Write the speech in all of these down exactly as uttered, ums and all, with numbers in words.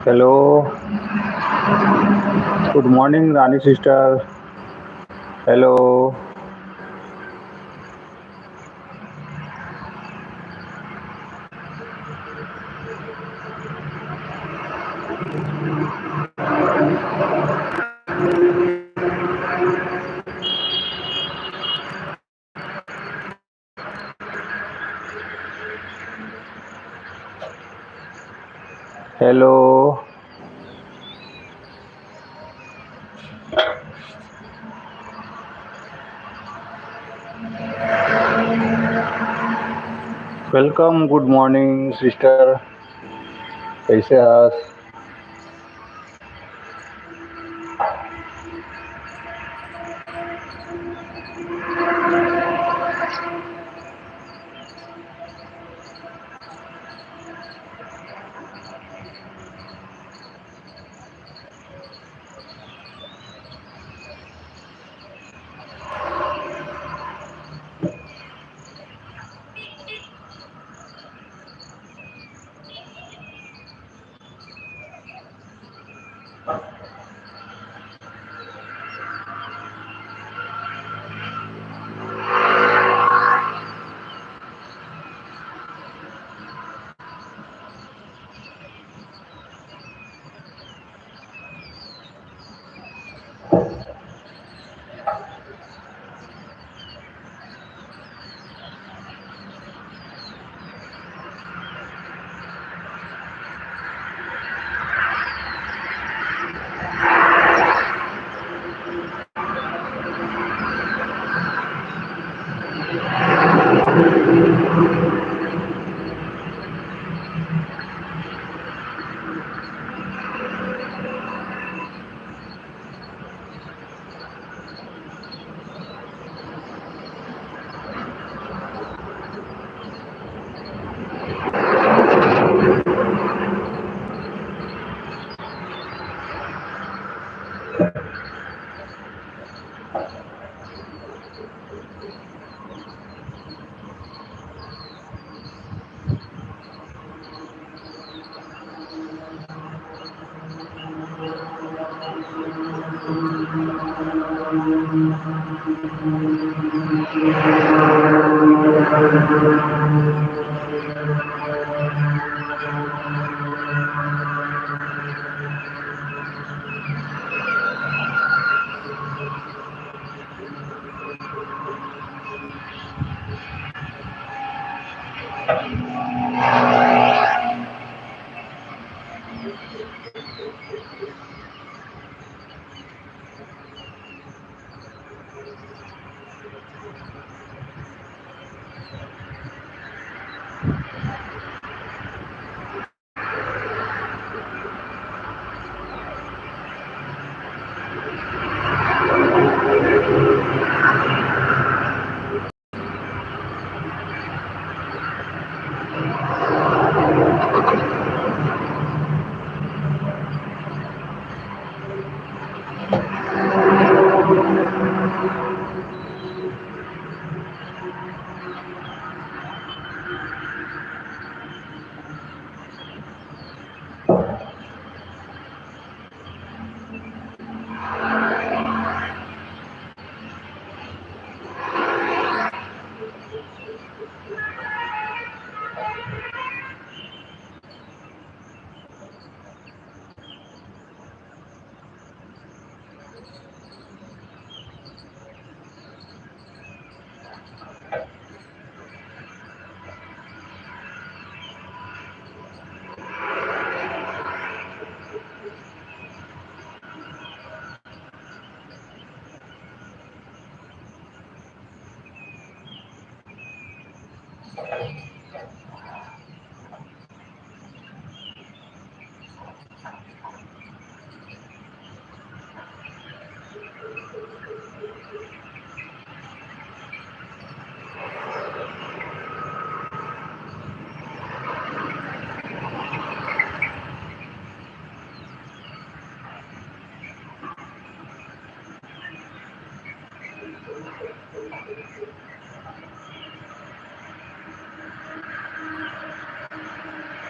Hello. Good morning, Rani sister. Hello. Hello. Welcome, good morning, sister. कैसे हस?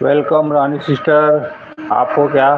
Welcome रानी sister, आपको क्या?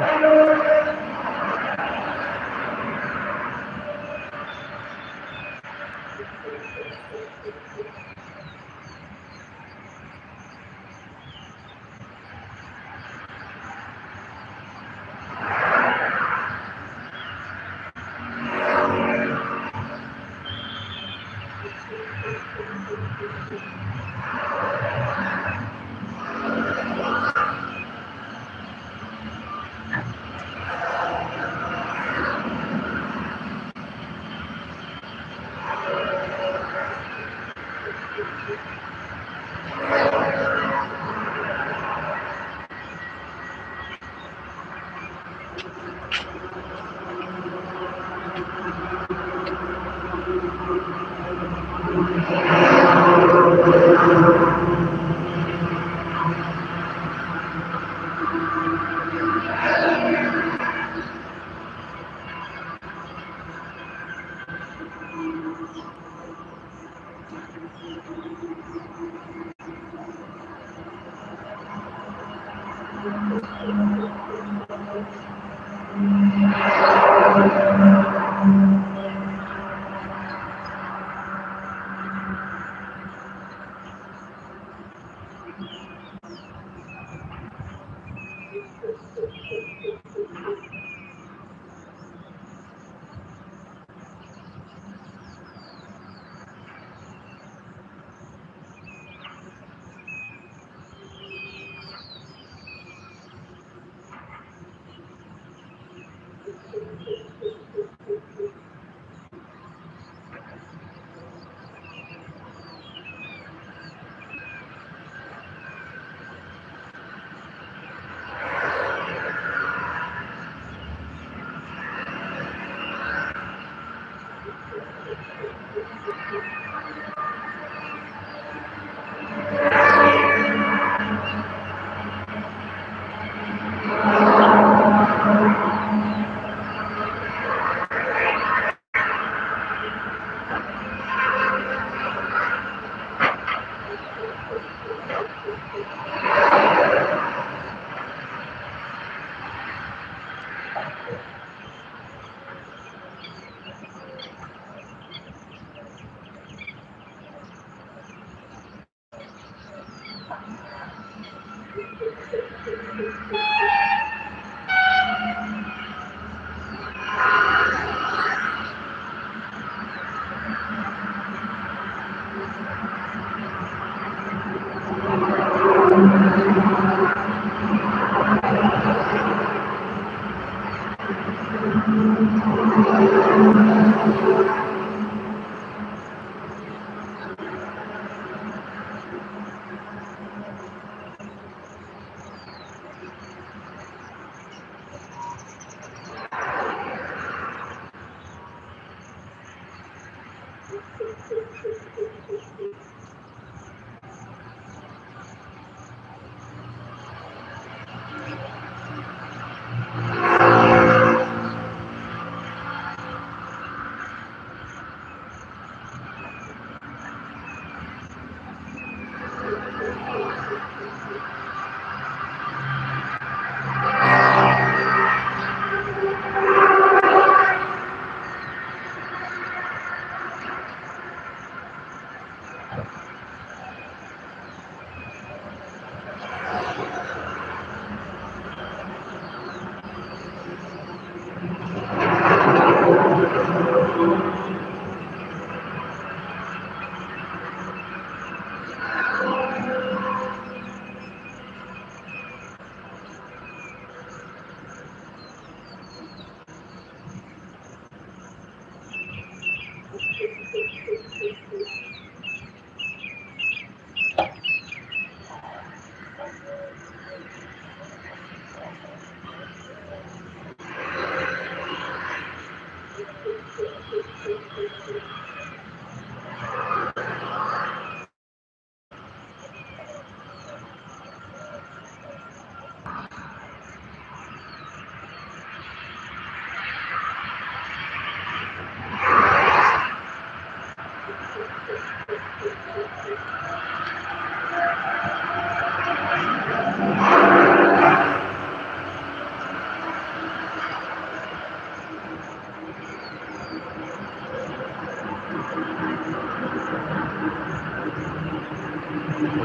Good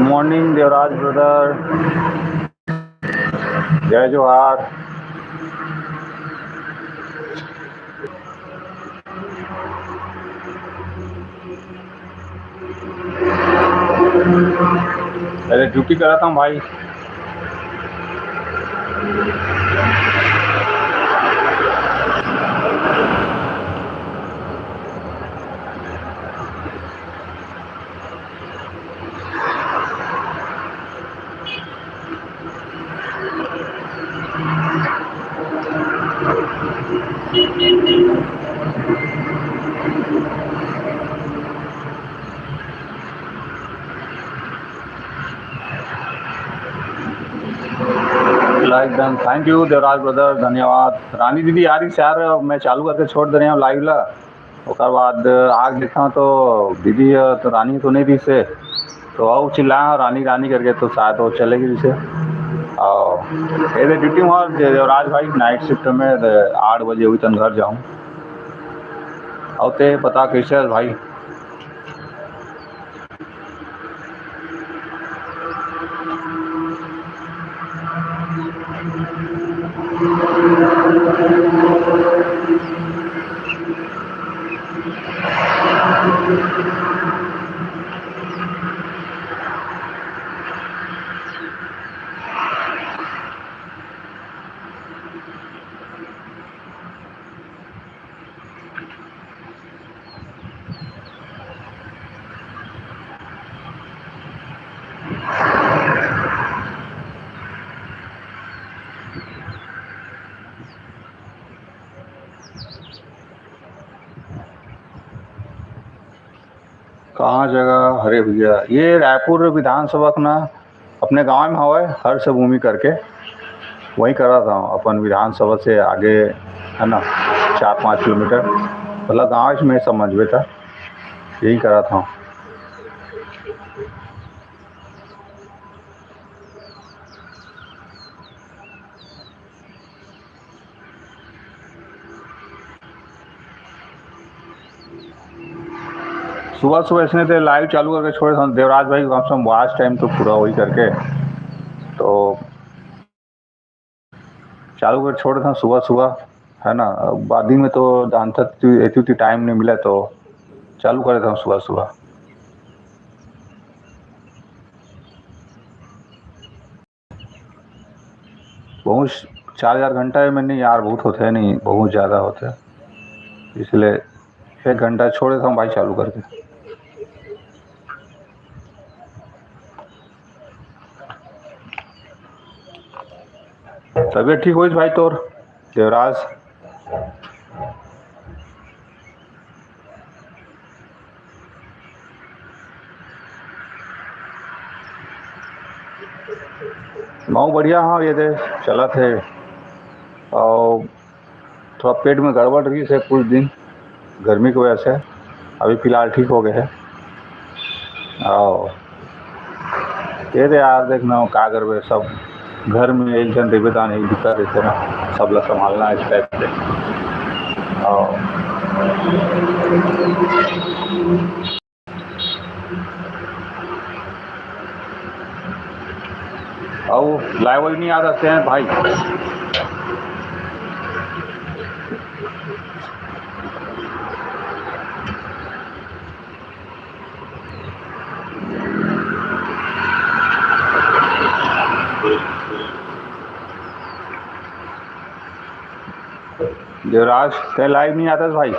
morning, Devraj brother. जय जोहार। अरे, ड्यूटी करत हूँ भाई। Like done। Thank you Devraj brother, धन्यवाद। रानी दीदी आ रही यार, मैं चालू करके छोड़ दे रहे हूँ लाइव ला। ओकर बाद आग देखा तो दीदी ह तो रानी तो नहीं दिसे, तो अउ चिल्ला रानी रानी करके, तो शायद वो चले गई से। और ये दे ड्यूटी में और देवराज भाई नाइट शिफ्ट में, आठ बजे हुई तन घर जाऊँ। और ते पता कैसे है भाई? कहाँ जगह? अरे भैया, ये रायपुर विधानसभा के ना अपने गांव में हवय, हर्षभूमि करके, वहीं करा था अपन विधानसभा से आगे, है ना, चार पाँच किलोमीटर, मतलब गांव में समझबे था, यही करा था। सुबह सुबह इसने ते लाइव चालू करके छोड़े थे देवराज भाई, कम से कम वॉच टाइम तो पूरा वही करके, तो चालू कर छोड़े थे सुबह सुबह, है ना। बाद में तो जानता तू, इतनी टाइम नहीं मिला, तो चालू करे थे सुबह सुबह। बहुत चार हजार घंटा में नहीं यार, बहुत होते हैं, नहीं, बहुत ज़्यादा होते हैं, इसलिए एक घंटा छोड़ देता हूँ भाई चालू करके। तबीयत ठीक होइस भाई तोर, देवराज? मैं बढ़िया हूँ, ये दे चलत हे। और थोड़ा पेट में गड़बड़ रही है कुछ दिन, गर्मी की वजह से। अभी फिलहाल ठीक हो गए हैं। और ये दे यार, देखना हो, का करबे, सब घर में एक जन देवे दान एक दिक्कत रहते ना, सब ला संभालना इस टाइप से। और अउ लाइव नहीं आ सकते हैं भाई। देवराज, ते लाइव नहीं आता भाई।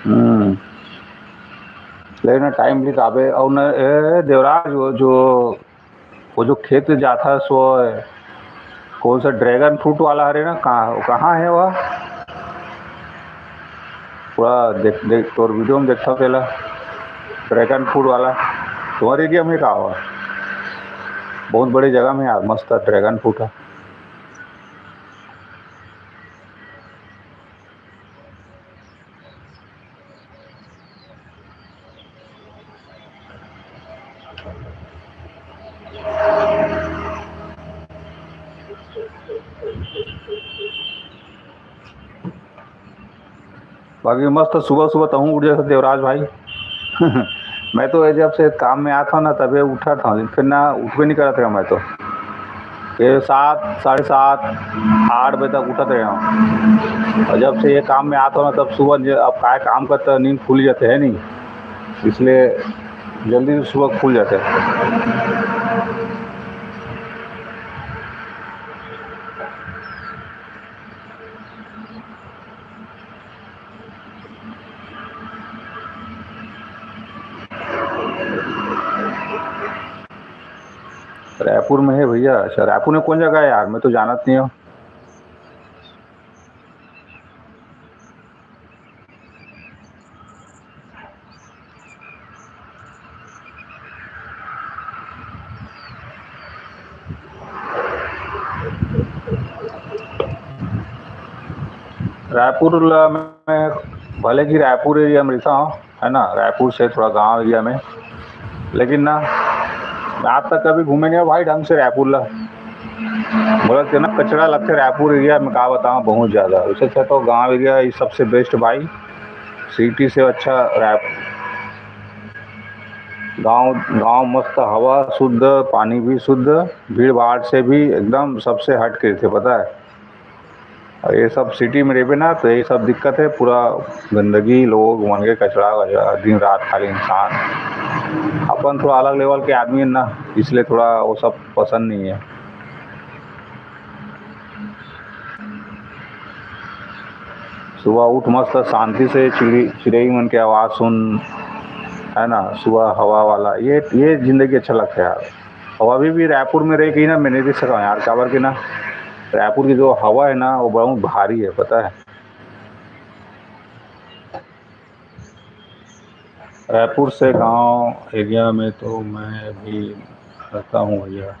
हम्म। लेकिन टाइम भी काबे, और न, ए, देवराज, वो जो, वो जो खेत जाता है, सो कौन सा ड्रैगन फ्रूट वाला हरे ना, कहाँ, कहाँ है वह? पूरा देख, देख, तोर video में देखता हूँ तेला, ड्रैगन फ्रूट वाला। तुम्हारे एरिया में का हुआ? बहुत बड़ी जगह में यार, मस्त ड्रैगन फ्रूट है। बाकी मस्त सुबह सुबह तहूँ उठ जाता देवराज भाई। मैं तो ये जब से काम में आता हूँ ना, तबे उठा था, फिर ना उठबे नहीं करता था मैं तो। ये सात, साढ़े सात, आठ बजे तक उठत रहे हूँ। और जब से ये काम में आता हूँ ना, तब सुबह ज-, अब काय काम करता, नींद खुल जाते है नहीं, इसलिए जल्दी सुबह खुल जाते हैं। रायपुर में है भैया। अच्छा, रायपुर में कौन जगह है यार? मैं तो जानत नहीं हूँ। रायपुर ला मैं, भले कि रायपुर एरिया में रहता हूँ, है ना, रायपुर से थोड़ा गांव एरिया में, लेकिन ना, मैं आज तक कभी घूमे नहीं हूँ भाई ढंग से रायपुर ला। बोला कि ना, कचरा लगते रायपुर एरिया में, का बताऊँ, बहुत ज़्यादा। उससे अच्छा तो गांव एरिया ही सबसे बेस्ट भाई, सिटी से अच्छा। राय गांव, गांव मस्त, हवा शुद्ध, पानी भी शुद्ध, भीड़ भाड़ से भी एकदम सबसे हट के थे, पता है। और ये सब सिटी में रहबे ना, तो ये सब दिक्कत है, पूरा गंदगी, लोग मन के कचरा वचरा, दिन रात खाली इंसान। अपन थोड़ा अलग लेवल के आदमी है ना, इसलिए थोड़ा वो सब पसंद नहीं है। सुबह उठ, मस्त शांति से चिड़ी, चिड़ई मन के आवाज़ सुन, है ना, सुबह हवा वाला, ये, ये जिंदगी अच्छा लगता है यार। और अभी भी रायपुर में रह के ही ना, मैं नहीं रह सका हूँ यार, काबर कि ना, रायपुर की जो हवा है ना, वो बहुत भारी है, पता है। रायपुर से गांव एरिया में तो मैं भी रहता हूँ भैया।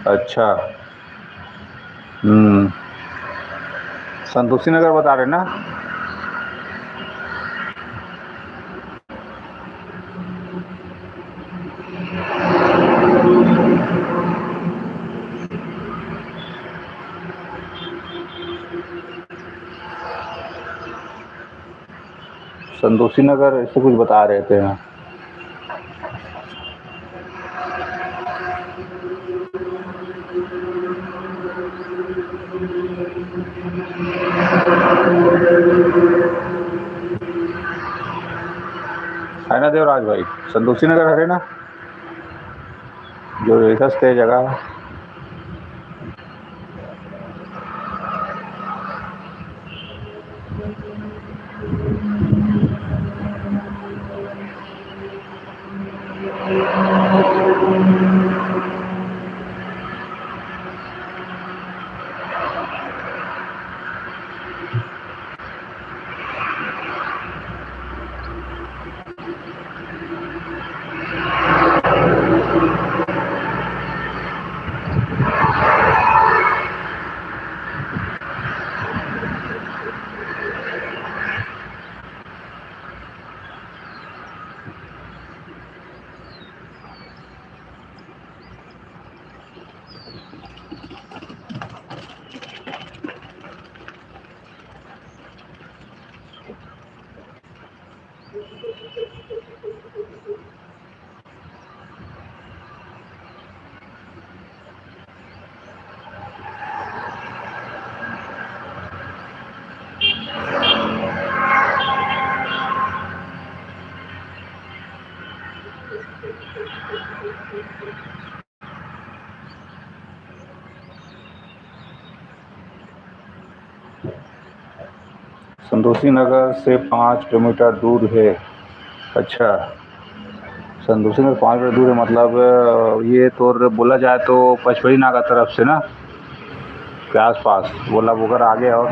अच्छा, हम्म, संतोषी नगर बता रहे ना? संतोषी नगर ऐसे कुछ बता रहे थे। है ना देवराज भाई, संतोषी नगर हरे ना, जो रहता जगह। संतोषी नगर से पाँच किलोमीटर दूर है। अच्छा, संतोषी नगर पाँच किलोमीटर दूर है, मतलब, ये तोर बोला जाए तो पचपरी नाका तरफ से ना? के आसपास, बोला ओकर आगे और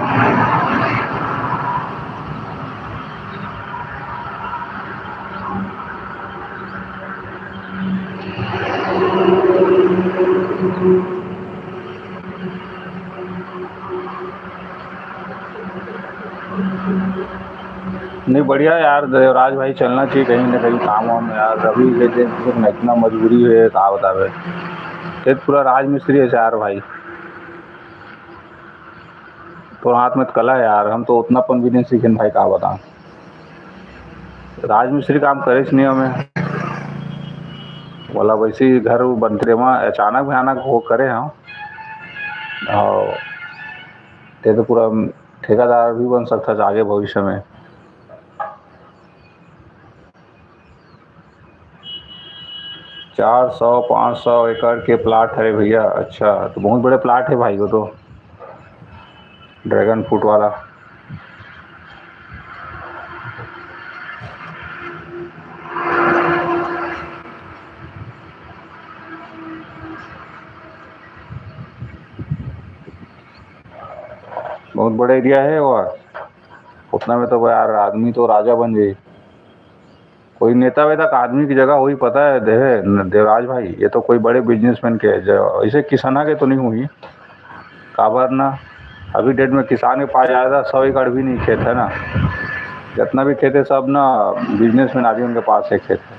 नहीं, बढ़िया यार देवराज भाई, चलना चाहिए कहीं ना कहीं काम वाम यार। अभी के दिन में इतना मजबूरी है, का बतावे। ये पूरा राजमिस्त्री है यार भाई, तो हाथ में कला है यार। हम तो उतना पन भी नहीं सीखे भाई, का बताऊं। राजमिस्त्री काम करे नहीं हमें, बोला वैसे ही घर बनते रहे, अचानक भयानक वो करे हम। और ते तो पूरा ठेकेदार भी बन सकता था आगे भविष्य में। चार सौ पाँच सौ एकड़ के प्लाट है भैया। अच्छा, तो बहुत बड़े प्लाट है भाई वो तो, ड्रैगन फ्रूट वाला। बहुत बड़ा एरिया है वो। उतना में तो यार आदमी तो राजा बन जाए। कोई नेता वेता का आदमी की जगह हुई, पता है देवे देवराज भाई, ये तो कोई बड़े बिजनेसमैन के ज-, ऐसे किसाना के तो नहीं हुई। काबर ना, अभी डेट में किसान के पास ज़्यादा सौ एकड़ भी नहीं खेत है ना, जितना भी खेत है सब ना बिजनेसमैन आदमी उनके पास है खेत है।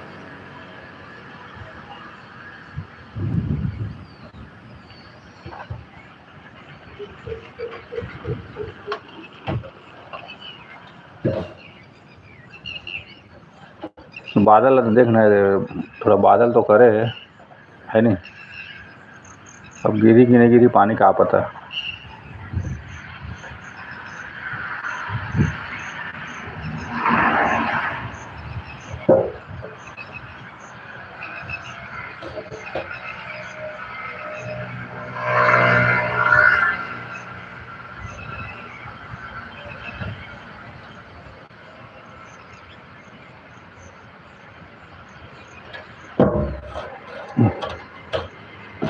बादल ल तो देख ना रे, थोड़ा बादल तो करे है, है नहीं? अब गिरी कि नहीं गिरी पानी, का पता।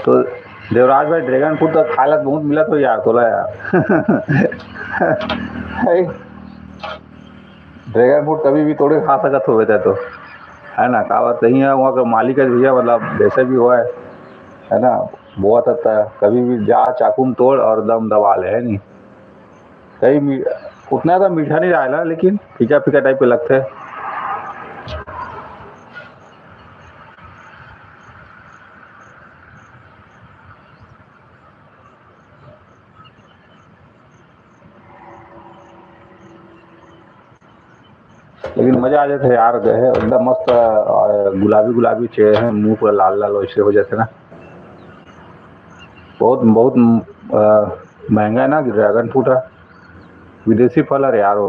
तो देवराज भाई, ड्रैगन फ्रूट तो खाए ला बहुत मिलत हो यार, तोला यार। है, ड्रैगन फ्रूट कभी भी तोड़ के खा सकत हो बेटा, तो है ना, का बात नहीं है। वहाँ का मालिक है भैया, मतलब जैसे भी हुआ है, है ना, बहुत अच्छा है। कभी भी जा, चाकू में तोड़ और दम दबा ले, है नहीं? कई मी-, उतना ज़्यादा मीठा नहीं रहेला, लेकिन फीका फीका टाइप के लगथे। लेकिन मजा आ जाथे यार, गए एकदम मस्त, अ, गुलाबी गुलाबी चेहरे हैं, मुंह पूरा लाल लाल वैसे हो जाथे ना। बहुत, बहुत, अ, महंगा है ना ड्रैगन फ्रूट है, विदेशी फल है यार वो।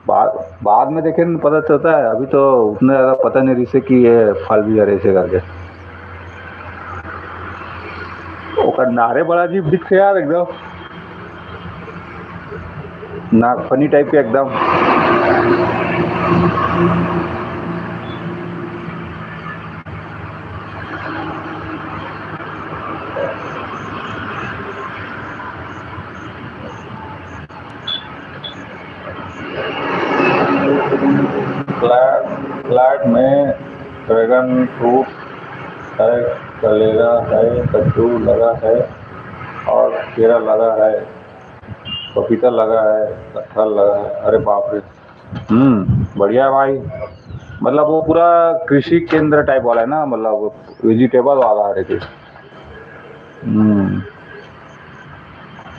बाद, बाद में देखे न पता चलता है, अभी तो उतना ज़्यादा पता नहीं रहिसे कि ये फल भी है ऐसे करके। ओकर नारे बड़ा अजीब दिखथे यार एकदम। नागफनी टाइप के एकदम। प्लाट, प्लाट में ड्रैगन फ्रूट है, कलेरा है, कद्दू लगा है और केरा लगा है, पपीता लगा है, कटहल लगा है। अरे बाप रे, हम्म, बढ़िया है भाई। मतलब वो पूरा कृषि केंद्र टाइप वाला है ना, मतलब वेजिटेबल वाला है। हम्म,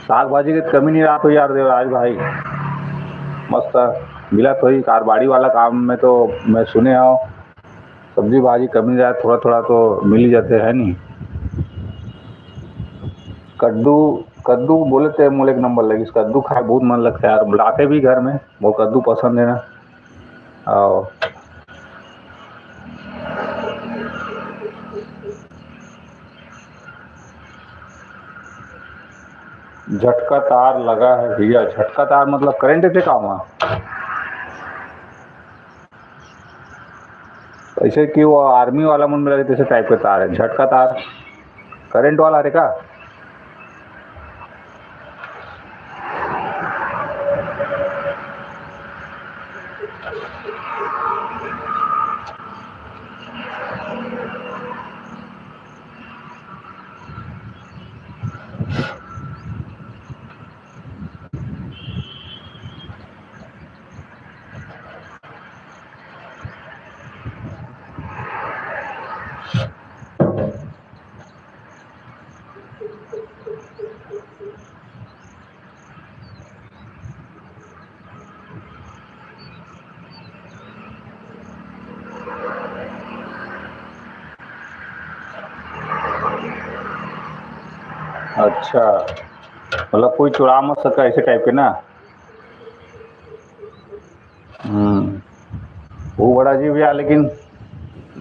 साग भाजी के कमी नहीं रहा तो यार देवराज भाई, मस्त मिला तो ही। कारबाड़ी वाला काम में तो मैं सुने हूँ, सब्जी भाजी कमी रहा, थोड़ा थोड़ा तो मिल ही जाते हैं नहीं। कद्दू, कद्दू बोले थे, मोला एक नंबर लगिस। कद्दू खाए बहुत मन लगता है यार, लाते भी घर में, मोला कद्दू पसंद है ना। और झटका तार लगा है भैया। झटका तार मतलब करंट से काम है? ऐसे कि वो आर्मी वाला मन में लगे, तैसे टाइप के तार है, झटका तार, करंट वाला है का? अच्छा, मतलब कोई चुरा मत सका, ऐसे टाइप के ना। हम्म, वो बड़ा जी भैया, लेकिन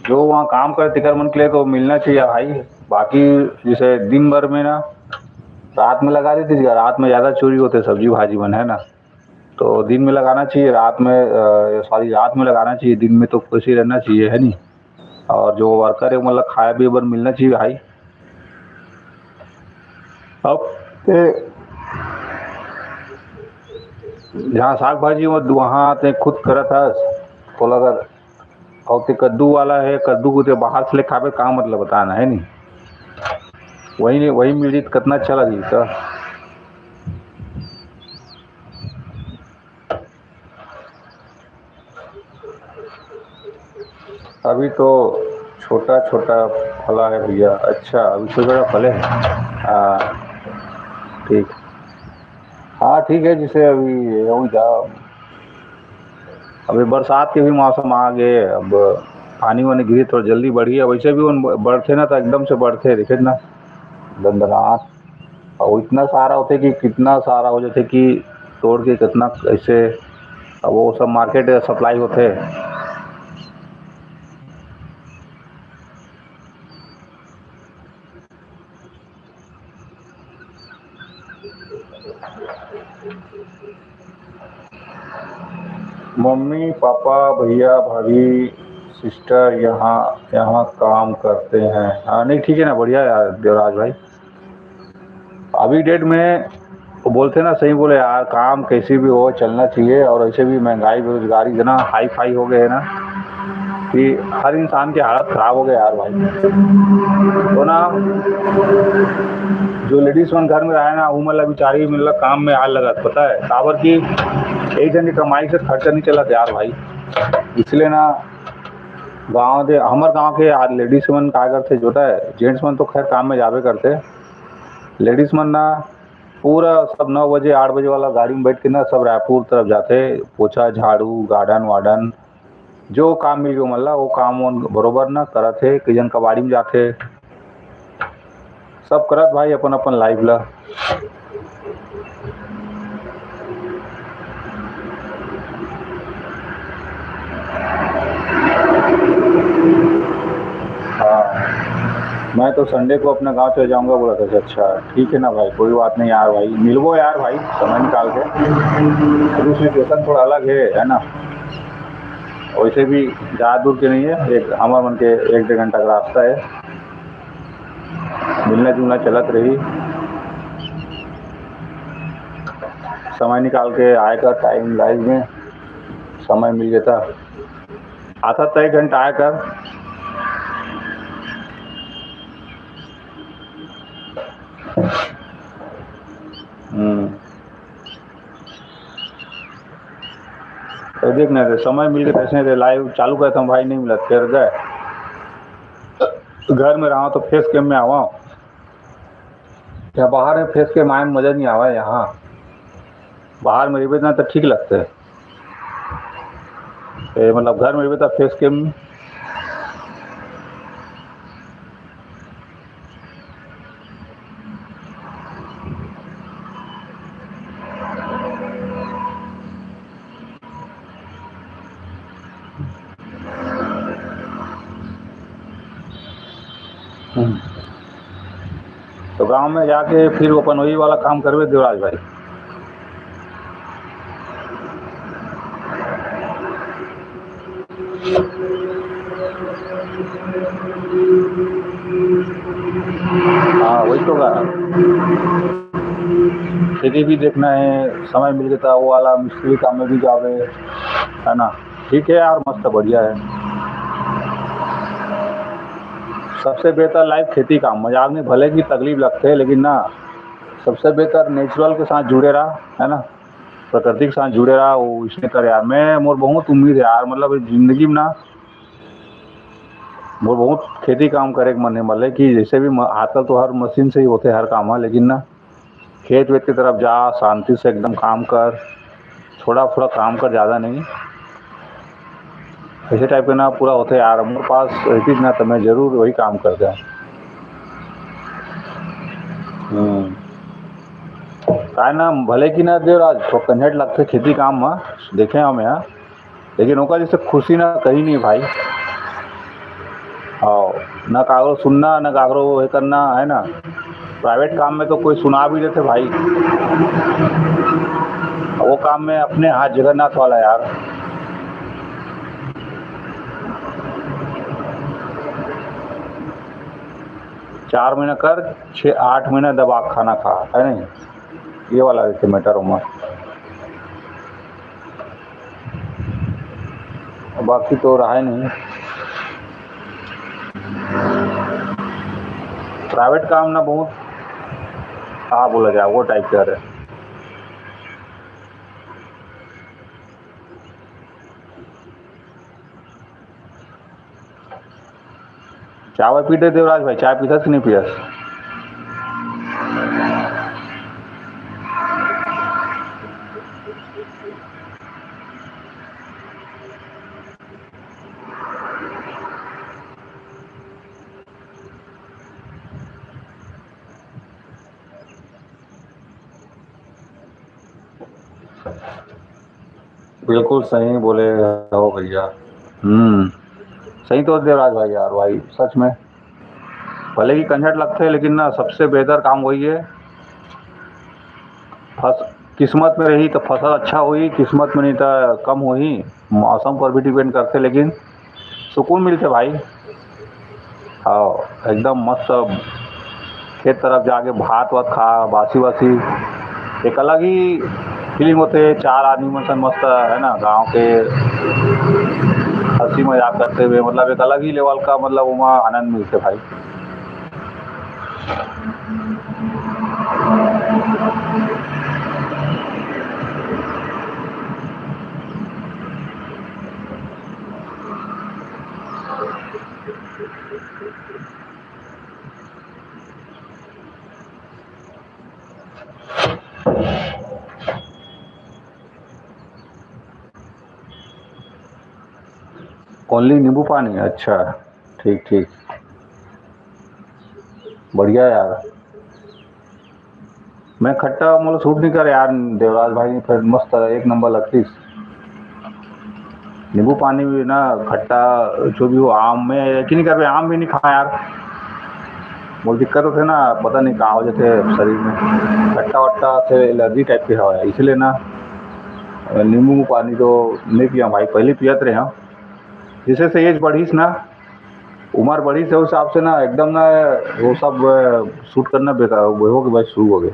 जो वहाँ काम करे, तेकर मन के लिए तो मिलना चाहिए भाई। बाकी जैसे दिन भर में ना, रात में लगा देती जी, रात में ज़्यादा चोरी होते सब्जी भाजी मन, है ना। तो दिन में लगाना चाहिए, रात में, सॉरी, रात में लगाना चाहिए, दिन में तो खुशी रहना चाहिए, है नहीं। और जो वर्कर है, मतलब खाए पिए बर मिलना चाहिए भाई। अब ते जहाँ साग भाजी, वहाँ ते खुद करत हस, तोला अगर, और ते कद्दू वाला है, कद्दू को ते बाहर से ले खाबे, का मतलब बताना है नहीं। वही नहीं, वही मिली तो कितना अच्छा लगी तो। अभी तो छोटा छोटा फला है भैया। अच्छा, अभी छोटा छोटा फले है। हाँ, ठीक। हाँ, ठीक है, जैसे अभी हो जा, अभी बरसात के भी मौसम आ गए। अब पानी वानी गिरे, थोड़ा जल्दी बढ़िया। वैसे भी उन बढ़ते ना, तो एकदम से बढ़ते, देखे ना, दंदनात। और इतना सारा होते कि कितना सारा हो जाते कि तोड़ के कितना, ऐसे, अब वो सब मार्केट सप्लाई होते। मम्मी पापा, भैया भाभी, सिस्टर यहाँ, यहाँ काम करते हैं। हाँ, नहीं, ठीक है ना, बढ़िया यार देवराज भाई। अभी डेट में वो बोलते ना, सही बोले यार, काम कैसे भी हो, चलना चाहिए। और ऐसे भी महंगाई, बेरोजगारी इतना हाई फाई हो गए है ना कि हर इंसान की हालत खराब हो गई यार भाई। तो ना, जो लेडीज मन घर में रहे ना, वो मतलब बेचारी मतलब काम में हाल लगा, पता है, काबर कि एक जन की कमाई से खर्चा नहीं चलत यार भाई। इसलिए ना, गांव दे, हमर गांव के यार लेडीज मन का करते, जो है, जेंट्स मन तो खैर काम में जाबे करते, लेडीज मन ना पूरा सब नौ बजे, आठ बजे वाला गाड़ी में बैठ के ना सब रायपुर तरफ जाते। पोछा झाड़ू, गार्डन वार्डन, जो काम मिल गयो मतलब वो काम वो बरोबर ना करत है। कई जन कबाड़ी में जाते, सब करत भाई अपन अपन लाइफ ला। हाँ, मैं तो संडे को अपना गांव चले जाऊंगा बोला था। अच्छा, ठीक है ना भाई, कोई बात नहीं यार भाई, मिलबो यार भाई, समय निकाल के। अभी सिचुएशन थोड़ा अलग है, है ना। वैसे भी ज़्यादा दूर के नहीं है, एक हमार मन के एक डेढ़ घंटा का रास्ता है। मिलना जुलना चलत रही, समय निकाल के आए का टाइम लाइफ में समय मिल जाता, आता तो एक घंटा आए कर। हम्म। तो देख ना रे, समय मिल के तैसे रे, लाइव चालू करता हूँ भाई, नहीं मिला, फिर गए। घर में रहा तो फेस कैम में आवा, या बाहर में फेस कैम आए में मजा नहीं आवा। यहाँ बाहर में रहिबे ना तो ठीक लगते है। ए, मतलब घर में रहिबे तो फेस कैम। हम्म। तो गांव में जाके फिर अपन वही वाला काम करबे देवराज भाई। हाँ, वही तो गा। खेती भी देखना है, समय मिल गया वो वाला मिस्त्री काम में भी जावे, है ना। ठीक है यार, मस्त बढ़िया है। सबसे बेहतर लाइफ खेती काम, मजाक नहीं, भले की तकलीफ लगते है लेकिन ना, सबसे बेहतर नेचुरल के साथ जुड़े रहा, है ना, प्रकृति के साथ जुड़े रहा, वो इसने कर यार। मैं मोर बहुत उम्मीद है यार, मतलब इस जिंदगी में ना मोर बहुत खेती काम करे के मन हे, मतलब कि जैसे भी म-, आजकल तो हर मशीन से ही होथे हर काम ह, लेकिन ना, खेत वेत के तरफ जा, शांति से एकदम काम कर, थोड़ा थोड़ा काम कर, ज़्यादा नहीं। ऐसे टाइप के ना पूरा होथे यार, मोर पास रहतीस ना तो मैं जरूर वही काम करता। हम्म। काय ना, भले कि ना देवराज, थोड़ा कंझट लगथे खेती काम में, देखे हम यहाँ, लेकिन ओकर जैसे खुशी ना कहीं नहीं भाई। और ना काकरो सुनना, ना काकरो ये करना, है ना। प्राइवेट काम में तो कोई सुना भी देथे भाई, वो काम में अपने हाथ जगन्नाथ वाला यार। चार महीना कर, छः आठ महीना दबा खाना खा, है नहीं? ये वाला जैसे मैटर उमर, बाकी तो रहा ही नहीं। प्राइवेट काम ना बहुत, हाँ, बोला जाए, वो टाइप का है। चाय वाय पी दे देवराज भाई, चाय पीथस कि नहीं पीथस? बिल्कुल सही बोले हो भैया। हम्म, सही तो देवराज भाई यार, भाई सच में, भले ही कंझट लगथे लेकिन ना सबसे बेहतर काम वही है। फस-, किस्मत में रही तो फसल अच्छा होही, किस्मत में नहीं तो कम होही, मौसम पर भी डिपेंड करथे, लेकिन सुकून मिलथे भाई। हाँ, एकदम मस्त। खेत तरफ जाके भात वात खा, बासी वासी, एक अलग ही फीलिंग होथे। चार आदमी मन सन मस्त, है ना, गांव के हंसी मजाक करते हुए, मतलब एक अलग ही लेवल का, मतलब ओमा आनंद मिलथे भाई। ओनली नींबू पानी, अच्छा, ठीक ठीक, बढ़िया यार। मैं खट्टा मोला सूट नहीं करे यार देवराज भाई, फिर मस्त एक नंबर लगतीस। नींबू पानी भी ना, खट्टा जो भी हो, आम में यकीन नहीं करबे, आम भी नहीं खाए यार। मोला दिक्कत होथे ना, पता नहीं का हो जाथे शरीर में, खट्टा वट्टा से एलर्जी टाइप के हवय, इसलिए ना नींबू पानी तो नहीं पिया भाई। पहले पियत रहे हम, जैसे जैसे एज बढ़ीस ना, उम्र बढ़ीस है, उस हिसाब से ना एकदम ना वो सब सूट करना बेकार हो गए, हो गए भाई, शुरू हो गए।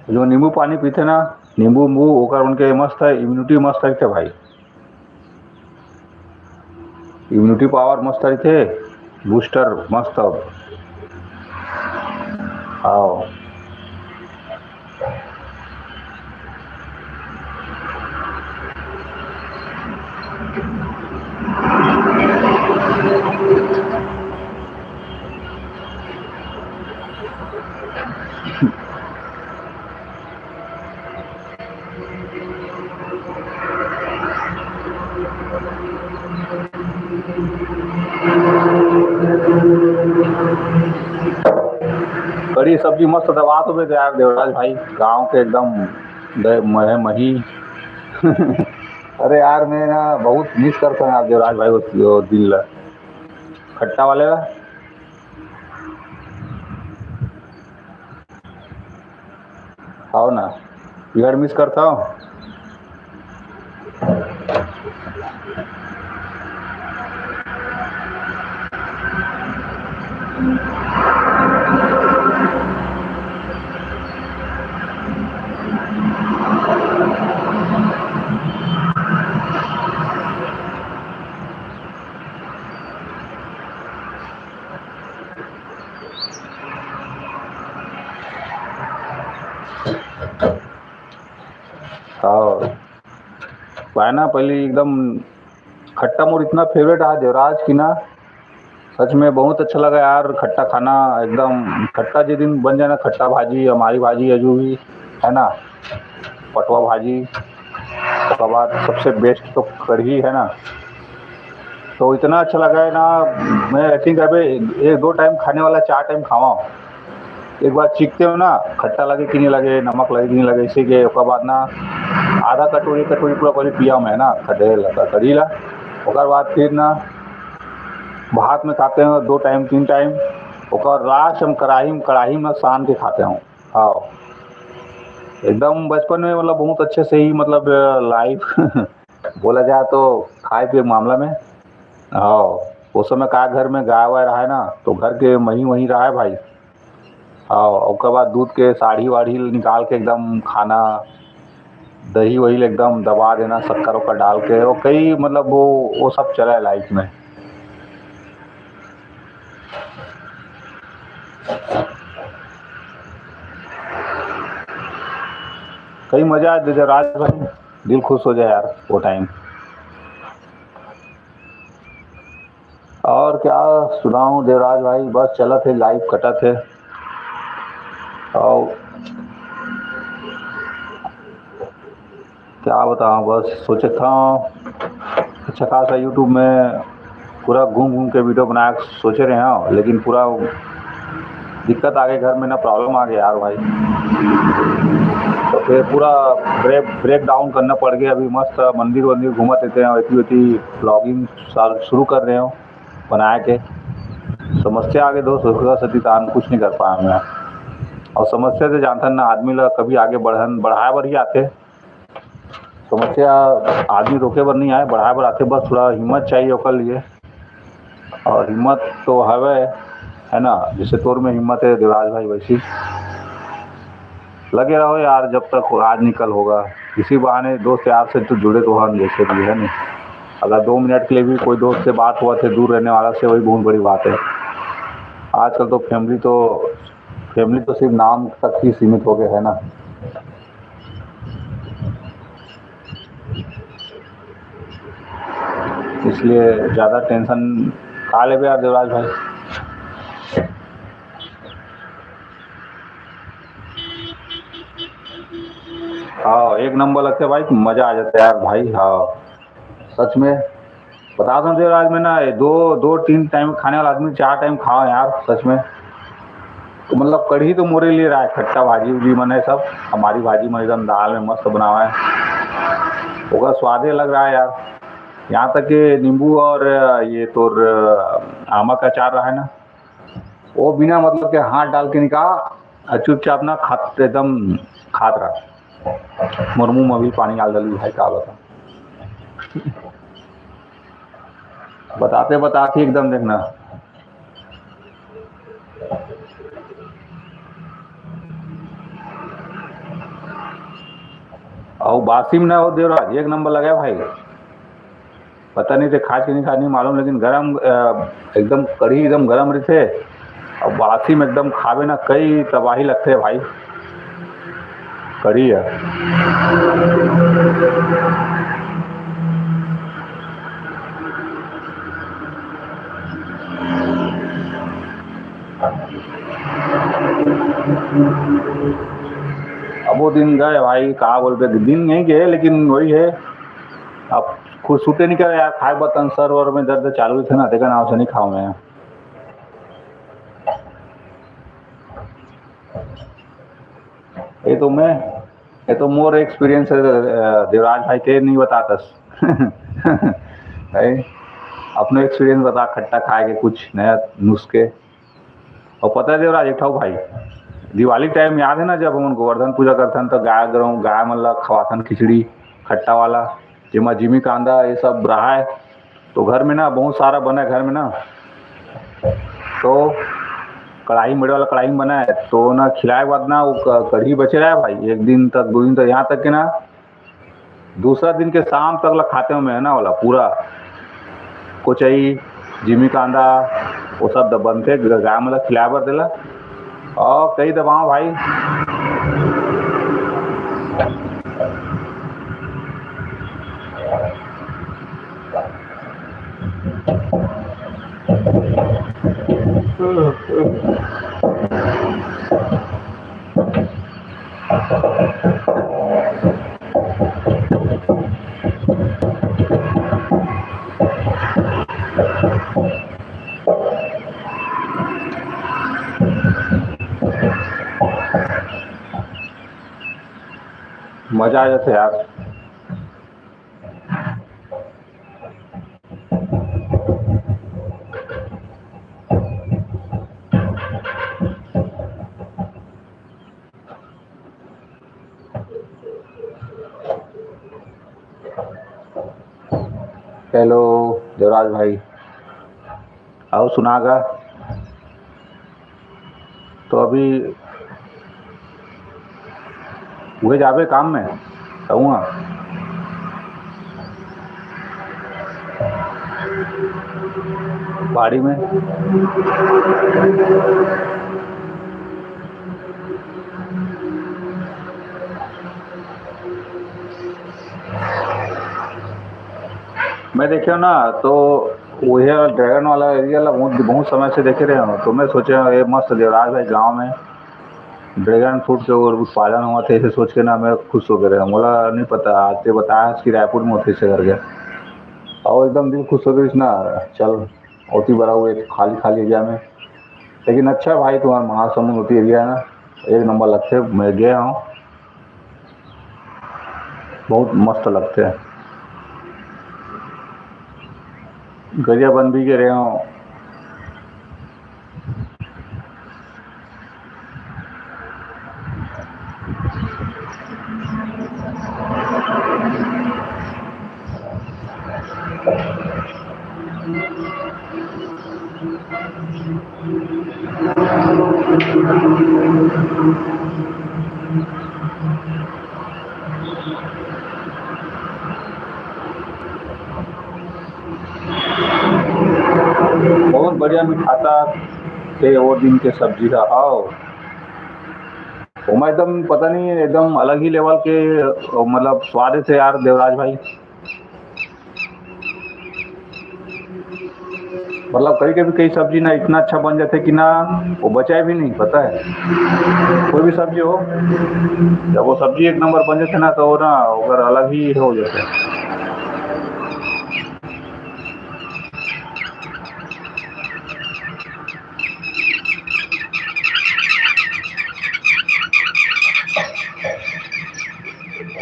जो नींबू पानी पीथे ना, नींबू उम्बू, ओकर उनके मस्त है, इम्यूनिटी मस्त रहिथे भाई, इम्यूनिटी पावर मस्त रहिथे, बूस्टर मस्त। आओ। कढ़ी सब्जी मस्त दबात होबे यार देवराज भाई, गांव के एकदम द-, महे मही। अरे यार, मैं ना बहुत मिस करता हूँ यार देवराज भाई, उस, वो दिन ला, खट्टा वाले ला। आओ ना, बिहार मिस करता हूँ। है ना, पहले एकदम खट्टा मोर इतना फेवरेट है देवराज की ना, सच में बहुत अच्छा लगा यार। खट्टा खाना एकदम, खट्टा जे दिन बन जाए ना, खट्टा भाजी, हमारी भाजी अजू भी है ना, पटवा भाजी, उसके बाद सबसे बेस्ट तो कढ़ी है ना। तो इतना अच्छा लगा है ना, मैं आई थिंक अबे एक दो टाइम खाने वाला, चार टाइम खावा हूँ। एक बार चीखते हो ना, खट्टा लगे कि नहीं लगे, नमक लगे कि नहीं लगे, इसी के ओकर बाद ना आधा कटोरी, कटोरी पूरा पहले पिया मैं ना, खड़े लगा कढ़ी ला। ओकर बाद फिर ना भात में खाते हैं दो टाइम, तीन टाइम। ओकर लास्ट हम कढ़ाई में, कढ़ाई में सान के खाते हैं। हाँ, एकदम बचपन में मतलब बहुत अच्छे से ही मतलब लाइफ बोला जाए तो खाए पिए के मामला में। हाँ, उस समय का घर में गाय वाय रहा है ना, तो घर के मही वही रहा है भाई। हाँ, ओकर बाद दूध के साढ़ी वाढ़ी निकाल के एकदम खाना, दही वही एकदम दबा देना, शक्कर ओकर डाल के, वो कई मतलब वो वो सब चला है लाइफ में। कई मजा आ देते राज भाई, दिल खुश हो जाए यार वो टाइम। और क्या सुनाऊं देवराज भाई, बस चलत है, लाइफ कटत है। और क्या बताऊं, बस सोचे था अच्छा खासा यूट्यूब में पूरा घूम घूम के वीडियो बनाए सोचे रहे हो, लेकिन पूरा दिक्कत आ गई घर में ना, प्रॉब्लम आ गया यार भाई। तो फिर पूरा ब्रेक ब्रेक डाउन करना पड़ गया। अभी मस्त मंदिर वंदिर घूमत रहते हैं, इतनी इतनी ब्लॉगिंग शुरू कर रहे हो बनाए के। समस्या आगे दोस्त होगा सतीतान, कुछ नहीं कर पाया मैं। और समस्या से जानता ना आदमी ला कभी आगे बढ़न बढ़ाए बर ही आते। समस्या आदमी रोके बर नहीं आए, बढ़ाए बर आते। बस थोड़ा हिम्मत चाहिए ओकर लिए, और हिम्मत तो हवे, है ना? जैसे तोर में हिम्मत है देवराज भाई, वैसी लगे रहो यार, जब तक आज निकल होगा। इसी बहाने दोस्त यार से तो जुड़े तो हम जैसे भी, है नहीं? अगर दो मिनट के लिए भी कोई दोस्त से बात हुआ थे दूर रहने वाला से, वही बहुत बड़ी बात है। आजकल तो फैमिली तो फैमिली तो सिर्फ नाम तक ही सीमित हो गए, है ना? इसलिए ज्यादा टेंशन का लेबे यार देवराज भाई। हाँ, एक नंबर लगते भाई, मजा आ जाता है यार भाई। हाँ, सच में बता दूं देवराज, मैं ना ये दो दो तीन टाइम खाने वाला आदमी, चार टाइम खाओ यार सच में। तो मतलब कढ़ी तो मोरे लिए रहा है, खट्टा भाजी उजी मन है सब, हमारी भाजी मन एकदम दाल में मस्त बनावा है, ओकर स्वादे अलग रहा है यार। यहाँ तक कि नींबू और ये तोर आमा का अचार रहा है ना, वो बिना मतलब के हाथ डाल के निकाल और चुपचाप ना खाते, एकदम खात रहा। मोर मुंह में भी पानी आल डली है, का बता। बताते बताते एकदम देखना। और बासी में ना हो देवराज, एक नंबर लगा भाई। पता नहीं थे खाज के नहीं खाज नहीं मालूम, लेकिन गरम, अ, एकदम कढ़ी एकदम गरम रहिथे। और बासी में एकदम खावे ना, कई तबाही लगथे भाई। कढ़ी है। अब वो दिन गए भाई, का बोलबे, दिन नहीं गए, लेकिन वही है, अब खुद सूते नहीं करे यार, खाए बतन सर वर में दर्द चालू थे ना, तेकर नाम से नहीं खाओ मैं। ये तो मैं, ये तो मोर एक्सपीरियंस है, अ, देवराज भाई के नहीं बतातस। भाई, अपने एक्सपीरियंस बता, खट्टा खाए के कुछ नया नुस्खे। और पता है देवराज, एक ठाऊ भाई, दिवाली टाइम याद है ना, जब हमन गोवर्धन पूजा करथन तो गाय गरम, गाय मन ला खवाथन खिचड़ी खट्टा वाला, जेमा जिमी कांदा ये सब रहा है। तो घर में ना बहुत सारा बना है घर में ना, तो कढ़ाई, बड़े वाला कढ़ाई में बना है, तो ना खिलाए के बाद ना वो क-, कढ़ी बचे रहा है भाई, एक दिन तक, दो दिन तक, यहाँ तक कि ना दूसरा दिन के शाम तक ला खाते हो मैं ना वाला पूरा कोचई, जिमी कांदा, वो सब द-, बनथे ग-, गाय मन ला खिलाए बर देला। और कई दबाओ भाई, मजा आ जाथे यार। हेलो देवराज भाई, अउ सुना गा। तो अभी उहे जाबे काम में, कहूँगा बाड़ी में। मैं देखे ना, तो वही ड्रैगन वाला एरिया ला बहुत, बहुत समय से देखे रहे हूँ। तो मैं सोचे, ये मस्त देवराज भाई गाँव में ड्रैगन फ्रूट के और उत्पादन होवत हे, ऐसे सोच के ना मैं खुश हो गए रहे। मोला नहीं पता, आज ते बताया कि रायपुर में होते से करके, और एकदम दिल खुश हो गई ना। चल, ओती बड़ा हुए खाली खाली एरिया में, लेकिन अच्छा भाई, तुम्हारा महासमुंद होती एरिया है ना, एक नंबर लगते। मैं गया हूँ, बहुत मस्त लगते हैं। गरियाबंद भी गए रहे हूँ। बहुत बढ़िया मिठाता थे वो दिन के सब्जी का। आओ, ओमा एकदम पता नहीं, एकदम अलग ही लेवल के, मतलब, स्वाद थे यार देवराज भाई। मतलब, कभी कभी कई सब्जी ना इतना अच्छा बन जाते कि ना वो बचाए भी नहीं, पता है। कोई भी सब्जी हो, जब वो सब्जी एक नंबर बन जाते ना, तो वो ना, अगर अलग ही हो जाते हैं।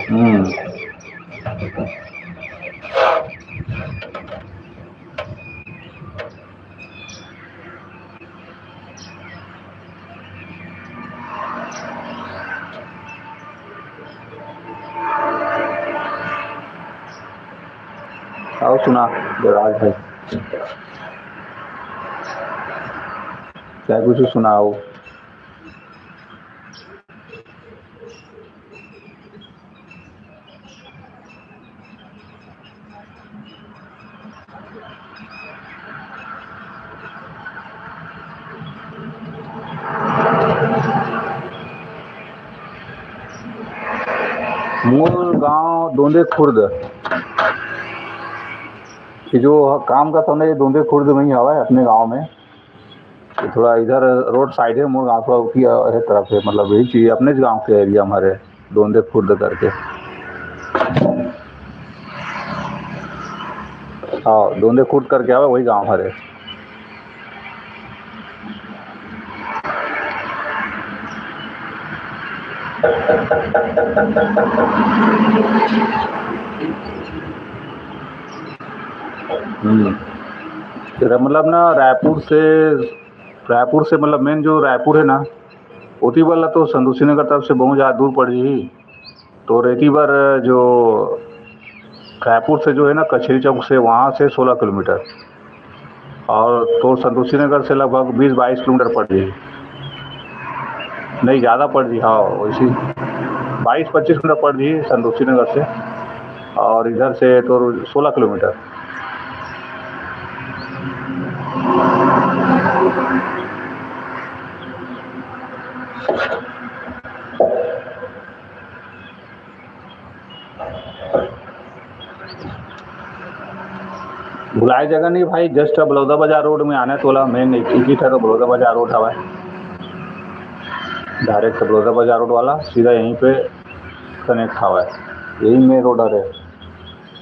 हम्म। आओ सुना, देवराज भाई, क्या कुछ सुनाओ। मोर गांव दोंदे खुर्द, कि जो काम का समय दोंदे खुर्द में ही हवा है अपने गांव में। थोड़ा इधर रोड साइड है, मोर गांव थोड़ा उठी है तरफ है, मतलब यही चीज अपने गांव के एरिया हमारे दोंदे खुर्द करके। हाँ, दोंदे खुर्द करके आवे, वही गांव हरे। हम्म। तेरा मतलब ना, रायपुर से, रायपुर से मतलब मेन जो रायपुर है ना, ओती वाला तो संतोषी नगर तरफ से बहुत ज्यादा दूर पड़ रही। तो रेती बर जो रायपुर से जो है ना, कचेरी चौक से, वहाँ से सोलह किलोमीटर, और तो संतोषी नगर से लगभग बीस बाईस किलोमीटर पड़ रही। नहीं, ज़्यादा पड़ रही, हाँ, वैसी बाईस पच्चीस किलोमीटर पड़ रही संतोषी नगर से, और इधर से तो सोलह किलोमीटर। भुलाए जगह नहीं भाई, just बलौदा बाजार रोड में आना है तोला, मेन एक, एक ही ठा तो बलौदा बाजार रोड हवय, डायरेक्ट बलौदा बाजार रोड वाला सीधा यहीं पे कनेक्ट हवय, यही मेन रोड हरे।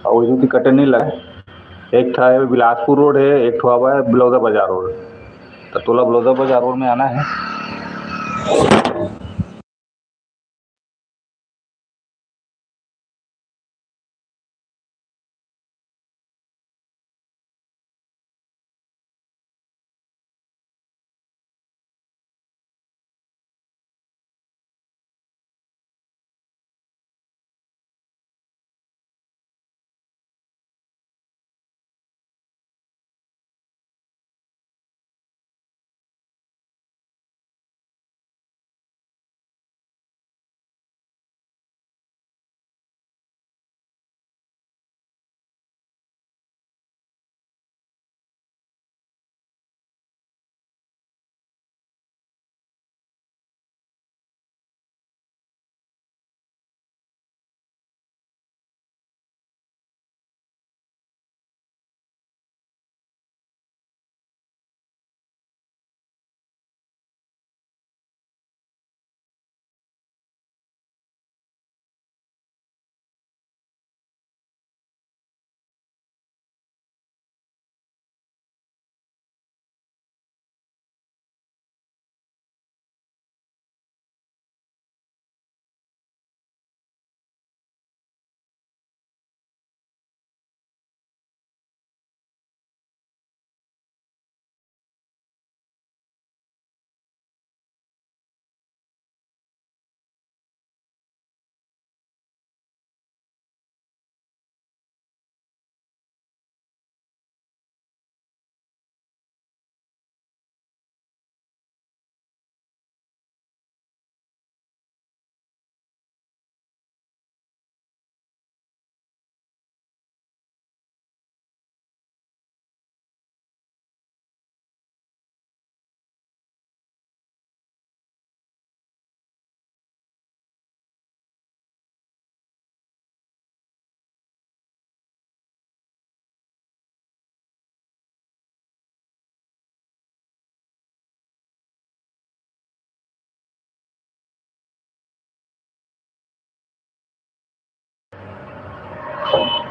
और वही कटे नहीं लगे, एक ठा है बिलासपुर रोड है, एक ठो हवय बलौदा बाजार रोड, तो तोला बलौदा बाजार रोड में आना है।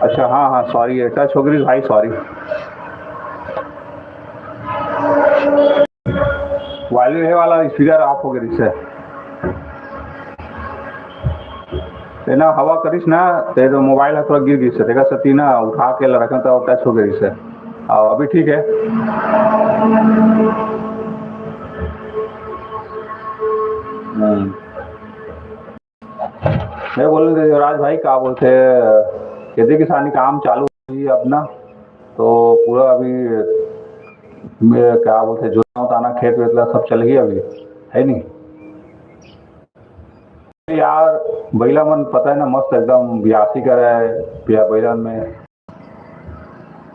अच्छा, हाँ हाँ, सॉरी, टच हो गई भाई, सॉरी। वायलेट हे वाला स्पीकर ऑफ हो गई से। तेना हवा करिस ना, ते तो मोबाइल ह थोड़ा गिर गई से, तेकर सेती ना उठा के ल रखन त टच हो गई से। अउ अभी ठीक है। हम्म। मैं बोल रहे देवराज भाई, का बोलते, खेती किसानी काम चालू हुई अब ना, तो पूरा अभी मैं क्या बोलते, जोतना उताना, खेत वेत ला सब चल ही अभी, है नहीं? यार, बइला मन पता है ना, मस्त एकदम बियासी करे है, बिया बइला में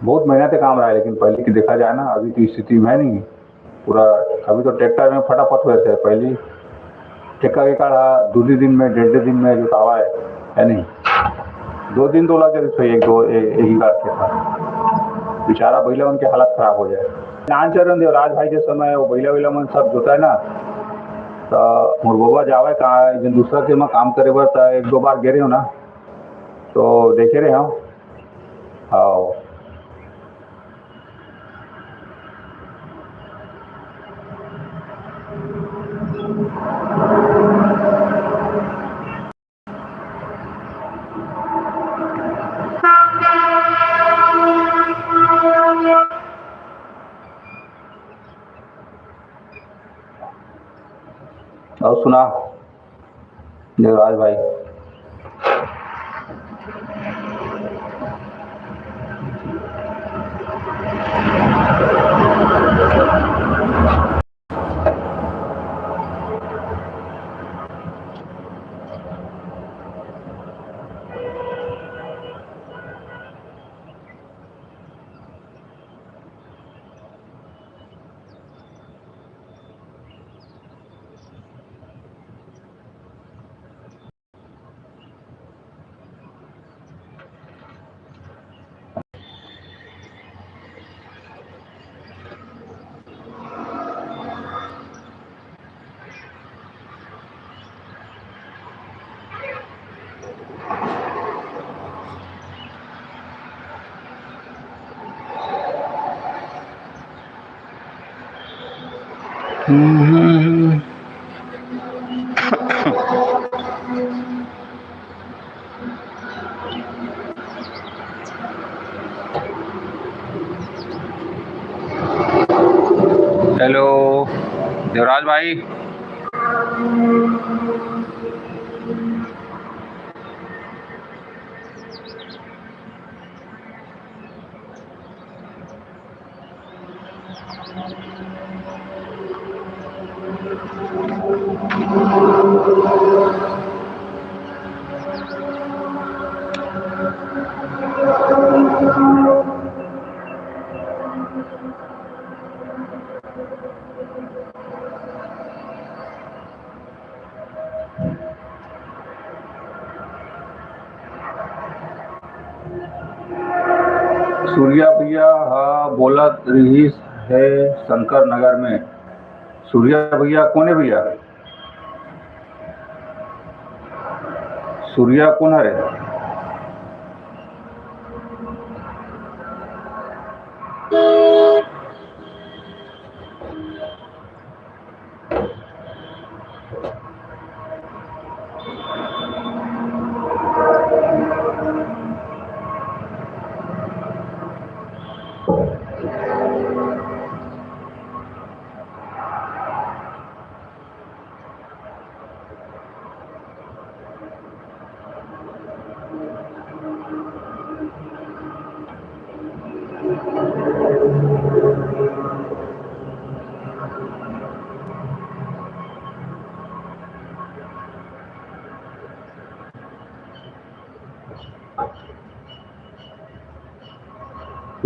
बहुत मेहनत के काम रहा है, लेकिन पहले की देखा जाए ना, अभी की स्थिति में है नहीं, पूरा अभी तो ट्रैक्टर में फटाफट हुए थे, पहली ट्रैक्टर के काड़ा दू दू दिन में, डेढ़ डेढ़ दिन में जोतावा है, है नहीं? दो दिन तो लग जाते थे एक दो, ए-, एक ही बार के था। बेचारा बइला मन के हालत खराब हो जाए। नान चरण देवराज भाई के समय वो बइला वइला मन सब जोता है ना, तो मोर बबा जावे का, एक दिन दूसरा के में काम करे बर, तो एक दो बार गे रहे हो ना, तो देखे रहे हो। हाँ। और सुना देवराज भाई। हेलो देवराज भाई। सूर्या भैया ह बोलत रिहिस हे शंकर नगर में। सूर्या भैया कोन हे भैया? सूर्या कोन हरे?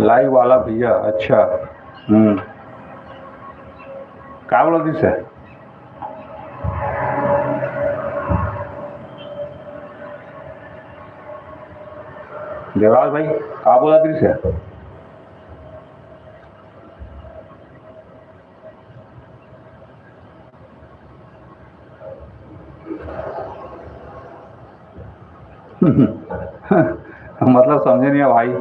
लाइव वाला भैया, अच्छा। हम्म। का बोलत रिहिस हे? देवराज भाई, का बोलत रिहिस हे? मतलब समझे नहीं है भाई।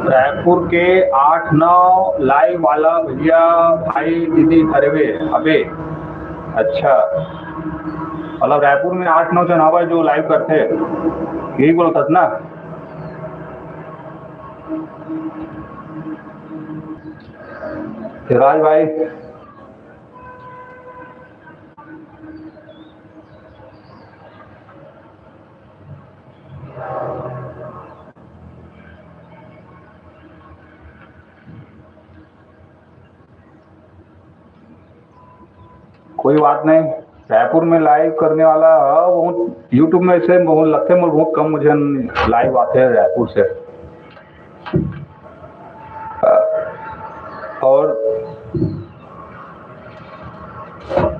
रायपुर के आठ नौ लाइव वाला भैया, भाई, दीदी हरवे हबे। अच्छा, मतलब रायपुर में आठ नौ जन हवय जो लाइव करथे, यही बोलथस ना? राज भाई, कोई बात नहीं, रायपुर में लाइव करने वाला ह, बहुत YouTube में से बहुत लगथे, मोर बहुत कम झन लाइव आथे रायपुर से। और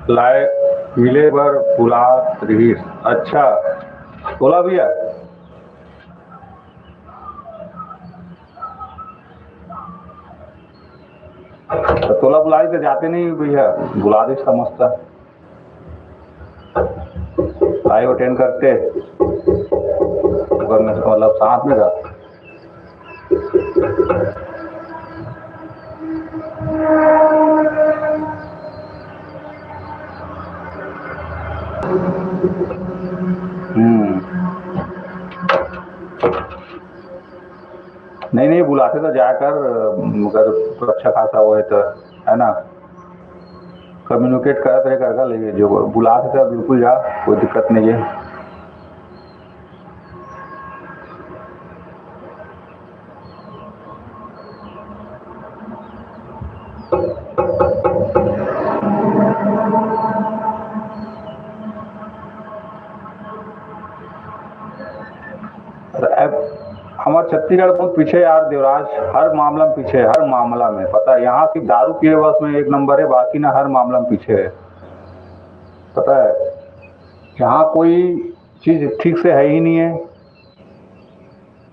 लाए मिले बर बुलात रिहिस। अच्छा, तोला भैया, तो तोला बुलाए तो जाते नहीं भैया, बुला दे समझता। लाइव अटेंड करते, ओकर में मतलब साथ में रहते। हम्म। नहीं, नहीं, बुलाते तो जाया कर, मगर तो अच्छा खासा वो है तो, है ना, कम्युनिकेट करत रहे कर, कर लेंगे, जो बुलाते तो बिल्कुल जा, कोई दिक्कत नहीं है। छत्तीसगढ़ बहुत पीछे है यार देवराज, हर मामला में पीछे है, हर मामला में। पता है, यहाँ सिर्फ दारू पिए बस में एक नंबर है, बाकी ना हर मामला में पीछे है। पता है, यहाँ कोई चीज़ ठीक से है ही नहीं है,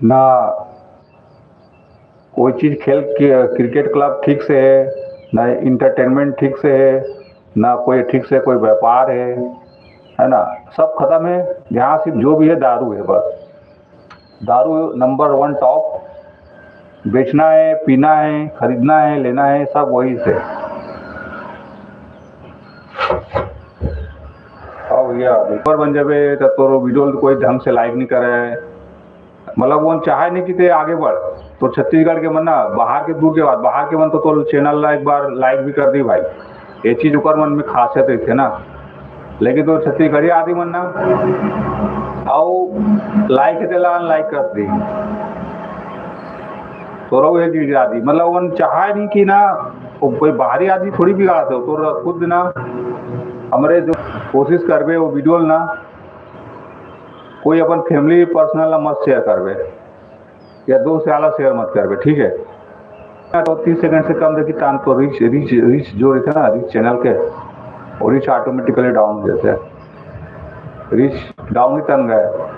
ना कोई चीज़ खेल के, क्रिकेट क्लब ठीक से है, ना एंटरटेनमेंट ठीक से है, ना कोई ठीक से कोई व्यापार है, है ना? सब खत्म है। यहाँ सिर्फ जो भी है दारू है बस। दारू नंबर वन टॉप। बेचना है, पीना है, खरीदना है, लेना है, सब वही से। अब भैया ऊपर बन जाबे तो तोर वीडियो कोई ढंग से लाइक नहीं करे, मतलब वो चाहे नहीं कि ते आगे बढ़। तो छत्तीसगढ़ के मन ना, बाहर के दूर के बात, बाहर के मन तो तोर चैनल ला एक बार लाइक भी कर दी भाई, ये चीज ओकर मन में खासियत रहिथे ना। लेकिन तो छत्तीसगढ़ी आदमी मन ना, अउ लाइक हे तेला अनलाइक कर दी, तो रहो ये चीज आदि, मतलब उमन चाहे नहीं कि ना, वो कोई बाहरी आदमी थोड़ी बिगाड़त हे, तो खुद ना हमरे जो कोशिश करबे वो वीडियो ना कोई अपन फैमिली पर्सनल ला मत शेयर करबे, या दोस्त यार ला शेयर मत करबे, ठीक है? तो तीस सेकंड से कम देखी तान तो रीच रीच रीच जो रहिथे ना रीच चैनल के, वो रीच ऑटोमेटिकली डाउन हो जाथे। रीच डाउन ही तन गए।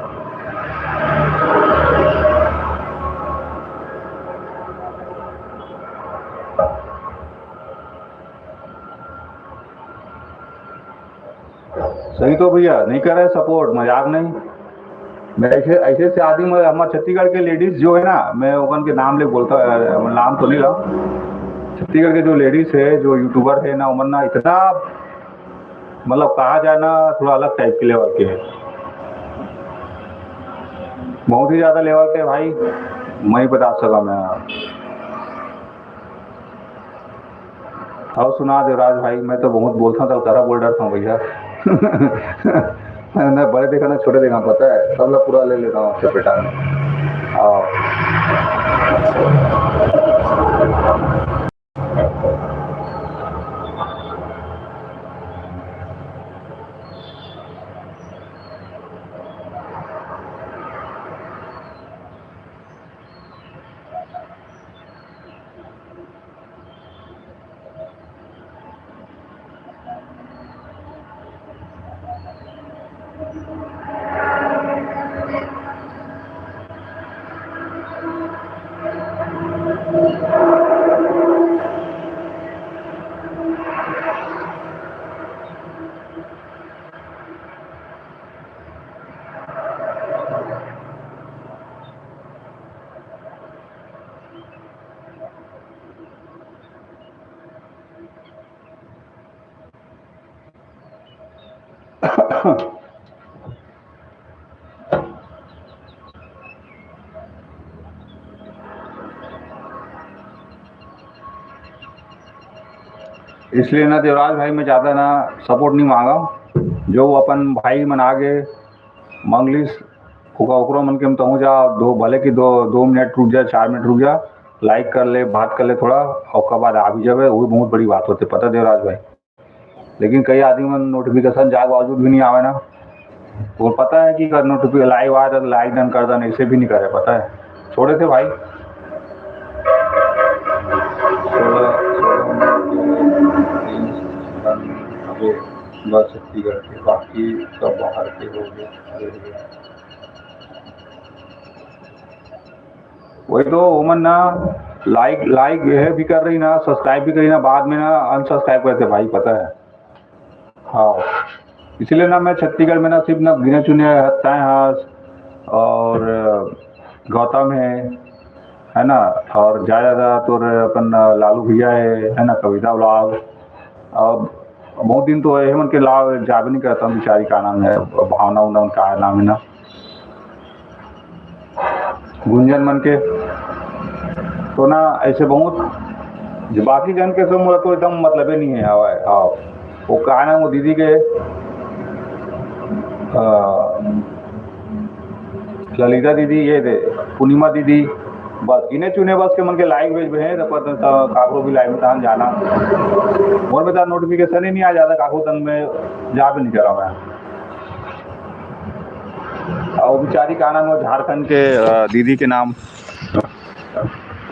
सही तो भैया नहीं कर रहे सपोर्ट, मजाक नहीं। मैं ऐसे ऐसे से आदमी, मैं हमारे छत्तीसगढ़ के लेडीज जो है ना, मैं ओकन के नाम ले बोलता, नाम तो नहीं ला। छत्तीसगढ़ के जो लेडीज है, जो यूट्यूबर है ना, उमन ना इतना, मतलब कहा जाए ना, थोड़ा अलग टाइप के लेवल के है, बहुत ही ज्यादा लेवल के भाई, मैं ही बता सका मैं। और सुना देवराज भाई, मैं तो बहुत बोलता था, करा बोल डरता हूँ भैया। ना बड़े देखा ना छोटे देखा, पता है, सब लोग पूरा ले लेता हूँ चपेटा में। आओ। इसलिए ना देवराज भाई, मैं ज्यादा ना सपोर्ट नहीं मांगा। जो अपन भाई मन आगे मंगलिस, ओका ओकरो मन के म तहूँ जा, दो, भले कि दो, दो मिनट रुक जा, चार मिनट रुक जा, लाइक कर ले, बात कर ले थोड़ा, ओकर बाद आ भी जाबे, वो भी बहुत बड़ी बात होते, पता देवराज भाई। लेकिन कई आदमी मन नोटिफिकेशन जाए के बावजूद भी नहीं आवे ना। वो पता है कि अगर नोटिफिकेशन लाइव आए तो लाइक डन कर देना, इसे भी नहीं करे, पता है, छोड़े थे भाई। सोलह, सोलह मिनट, तीन सेकंड, अबे बस छत्तीसगढ़ के, बाकी सब बाहर के हो गए। वही तो, ओमन ना लाइक, लाइक ये भी कर रही ना, सब्सक्राइब भी करी ना, बाद में ना अनसब्सक्राइब करते भाई, पता है। हाँ, इसलिए ना मैं छत्तीसगढ़ में ना सिर्फ ना गिने चुने हत्ताएं हाँ और गौतम है, है ना, और ज़्यादा ज़्यादा तोर अपन लालू भैया है, है ना, कविता व्लॉग। अब बहुत दिन तो है मन के लाभ जाबे नहीं करता हूँ, बेचारी का नाम है, भावना उन्ना का नाम है ना, गुंजन मन के। तो ना ऐसे बहुत जो बाकी जन के से मोला तो एकदम मतलबे नहीं है। हवा है, हाँ, वो का नाम वो दीदी के, अ, ललिता दीदी, ये दे, पूर्णिमा दीदी, बस गिने चुने बस के मन के लाइव भेजबे हैं, तो पर तो काकरो भी लाइव में तहन जाना। मोर में तो नोटिफिकेशन ही नहीं आ जाता, काकरो तन में जा भी नहीं करा मैं। अउ बेचारी का नाम हे, झारखंड के, अ, दीदी के नाम,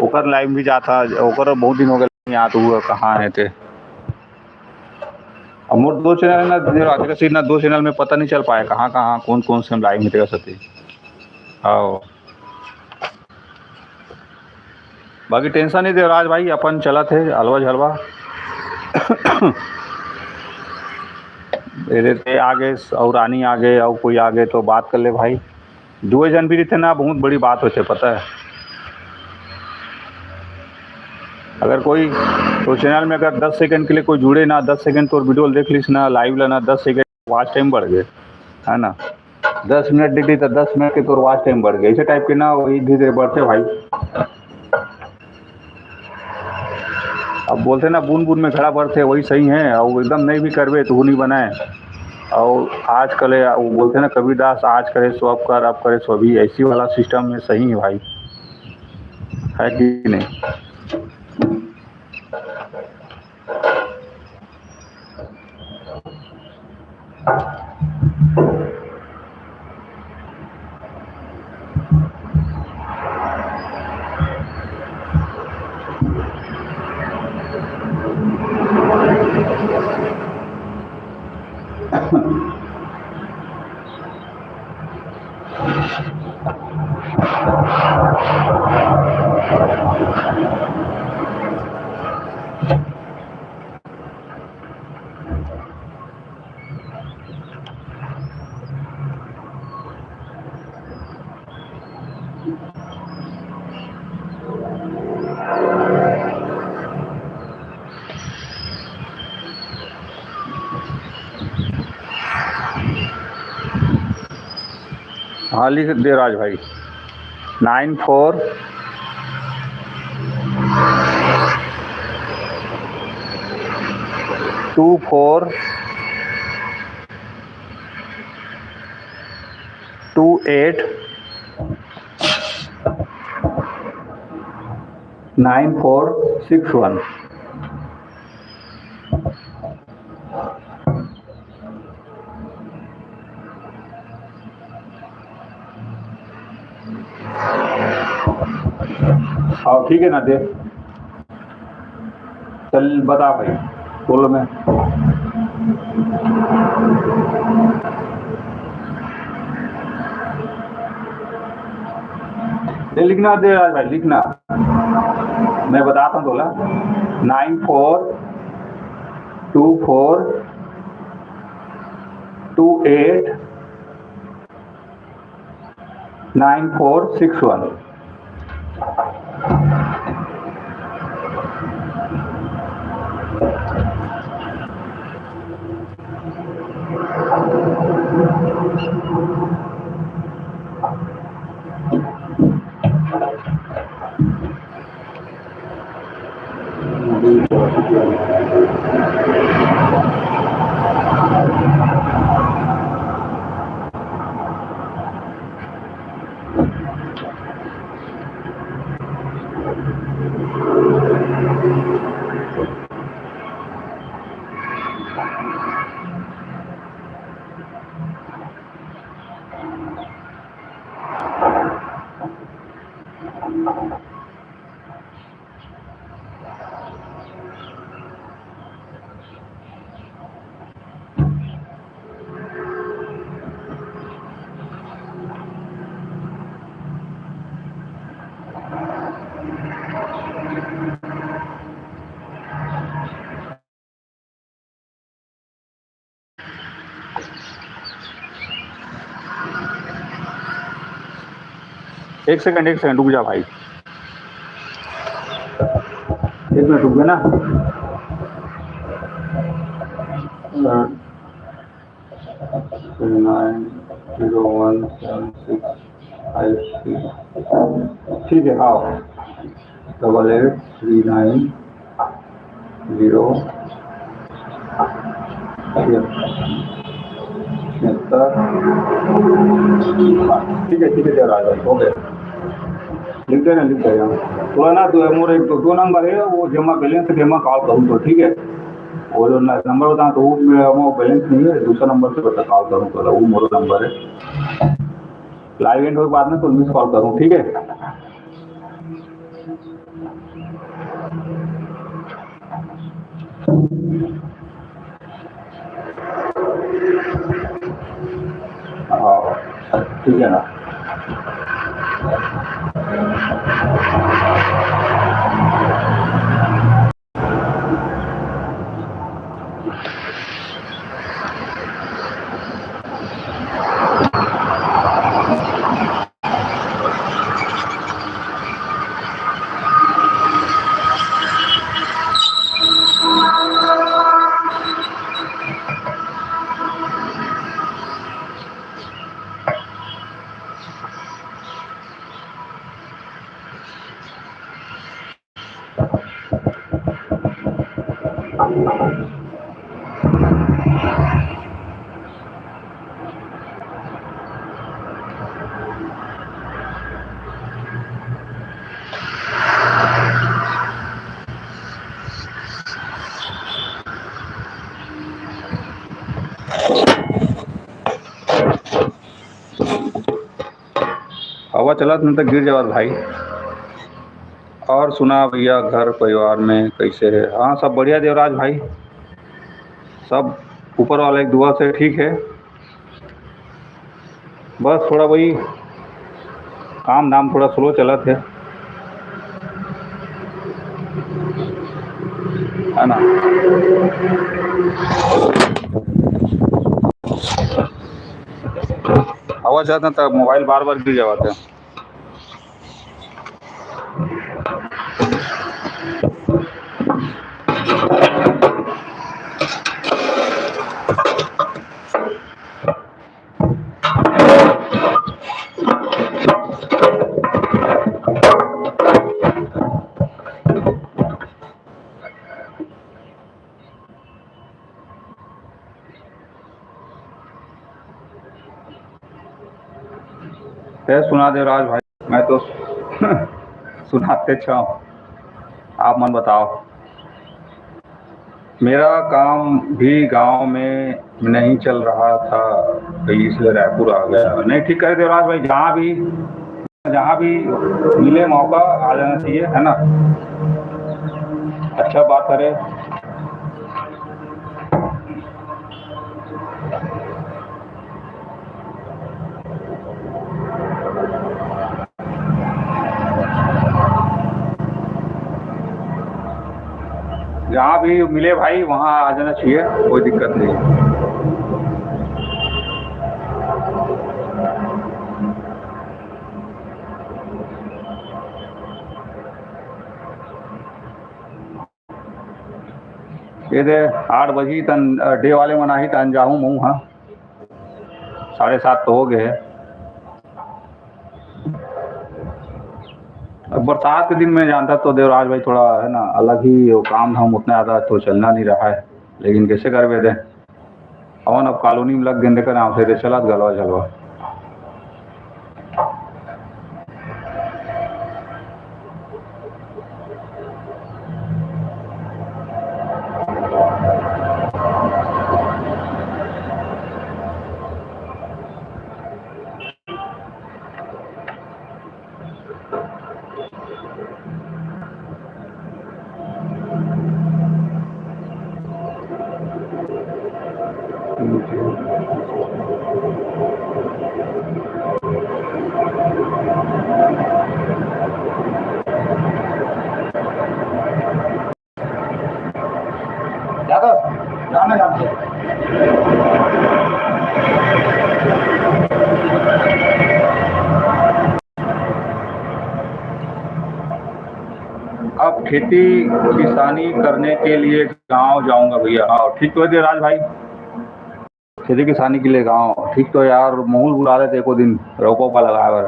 ओकर लाइव भी जात हे, ओकर बहुत दिन हो गए, याद हुआ कहाँ हे ते। अब मोर दो चैनल हे ना, जो राधिका सिन्हा, दो चैनल में पता नहीं चल पाए कहाँ कहाँ कौन कौन से हम लाइव में तेरा सती। हाँ, बाकी टेंशन नहीं देवराज भाई, अपन चलत हे अलवा झलवा। एदे ते आगे अउ रानी आगे अउ कोई आगे तो बात कर ले भाई। दुए झन भी रहिथे ना, बहुत बड़ी बात होथे, पता हे। अगर कोई तो चैनल में अगर दस सेकंड के लिए कोई जुड़े ना, दस सेकंड तोर वीडियो देख लिस ना, लाइव ला ना, दस सेकंड वॉच टाइम बढ़ गए, है ना? दस मिनट देख ली तो दस मिनट के तोर वॉच टाइम बढ़ गए, ऐसे टाइप के ना, वही धीरे धीरे बढ़ते भाई। अब बोलथे ना, बूंद बूंद में घड़ा भरथे, वही सही हे। अउ एकदम नहीं भी करबे तो नहीं बनाए। अउ आजकल हे, वो बोलथे ना कबीरदास, "आज करे सो अब कर, अब करे सो अभी", ऐसी वाला सिस्टम में सही हे भाई, है कि नहीं? हाँ, लिख दे राज भाई, nine four two four two eight nine four six one. हाँ, ठीक है ना, दे। चल, बता भाई, बोलो मैं। दे, लिखना दे राज भाई, लिखना। मैं बताता हूँ, बोला, nine four two four two eight nine four six one. एक सेकंड, एक सेकंड, रुक जा भाई, एक मिनट रुक ना। Nine zero one seven six five six. ठीक है, हाँ, double eight three nine zero. ठीक है, ठीक है, देवराज भाई, हो गया। लिख दे ना, लिख दे ना। थोड़ा ना, दो, मोर एक दो, दो नंबर है, वो जेमा बैलेंस, जेमा कॉल करूँ तो, ठीक है। वो जो न-, नंबर बताऊँ तो वो मेरा, वो बैलेंस नहीं है, दूसरा नंबर से बता, कॉल करूँ तो, वो मोर नंबर है। लाइव एंड होने के बाद में तुरंत कॉल करूँ, ठीक है? हाँ, ठीक है ना। हवा चलत न त गिर जावत भाई। और सुना भैया, घर परिवार में कैसे है? हाँ, सब बढ़िया देवराज भाई, सब ऊपर वाले की दुआ से ठीक है। बस थोड़ा वही काम धाम थोड़ा स्लो चलत है, है ना? आवाज आता था, मोबाइल बार बार गिर जावा था। तय सुना देवराज भाई, मैं तो सुनाते छाऊं, आप मन बताओ। मेरा काम भी गांव में नहीं चल रहा था, तो इसलिए रायपुर आ गया। नहीं, ठीक करे देवराज भाई, जहाँ भी, जहाँ भी मिले मौका, आ जाना चाहिए, है ना? अच्छा बात करे। जहाँ भी मिले भाई, वहाँ आ जाना चाहिए, कोई दिक्कत नहीं। ये दे, आठ बजी तन, अ, डे वाले मन आही तन जाहूँ महूँ, हाँ। साढ़े सात तो हो गए हैं। अब बरसात के दिन में जानता तो देवराज भाई थोड़ा है ना, अलग ही वो काम धाम उतना ज़्यादा तो चलना नहीं रहा है, लेकिन कैसे करबे दे। अवन अब कॉलोनी में लग गेंदे का नाम से दे चलत गलवा झलवा। अब खेती किसानी करने के लिए गांव जाऊंगा भैया। हाँ, ठीक तो है राज भाई, खेती किसानी के लिए गांव ठीक तो यार, महूँ ल बुला लेते एको दिन, रोपा उपा लगाए बर।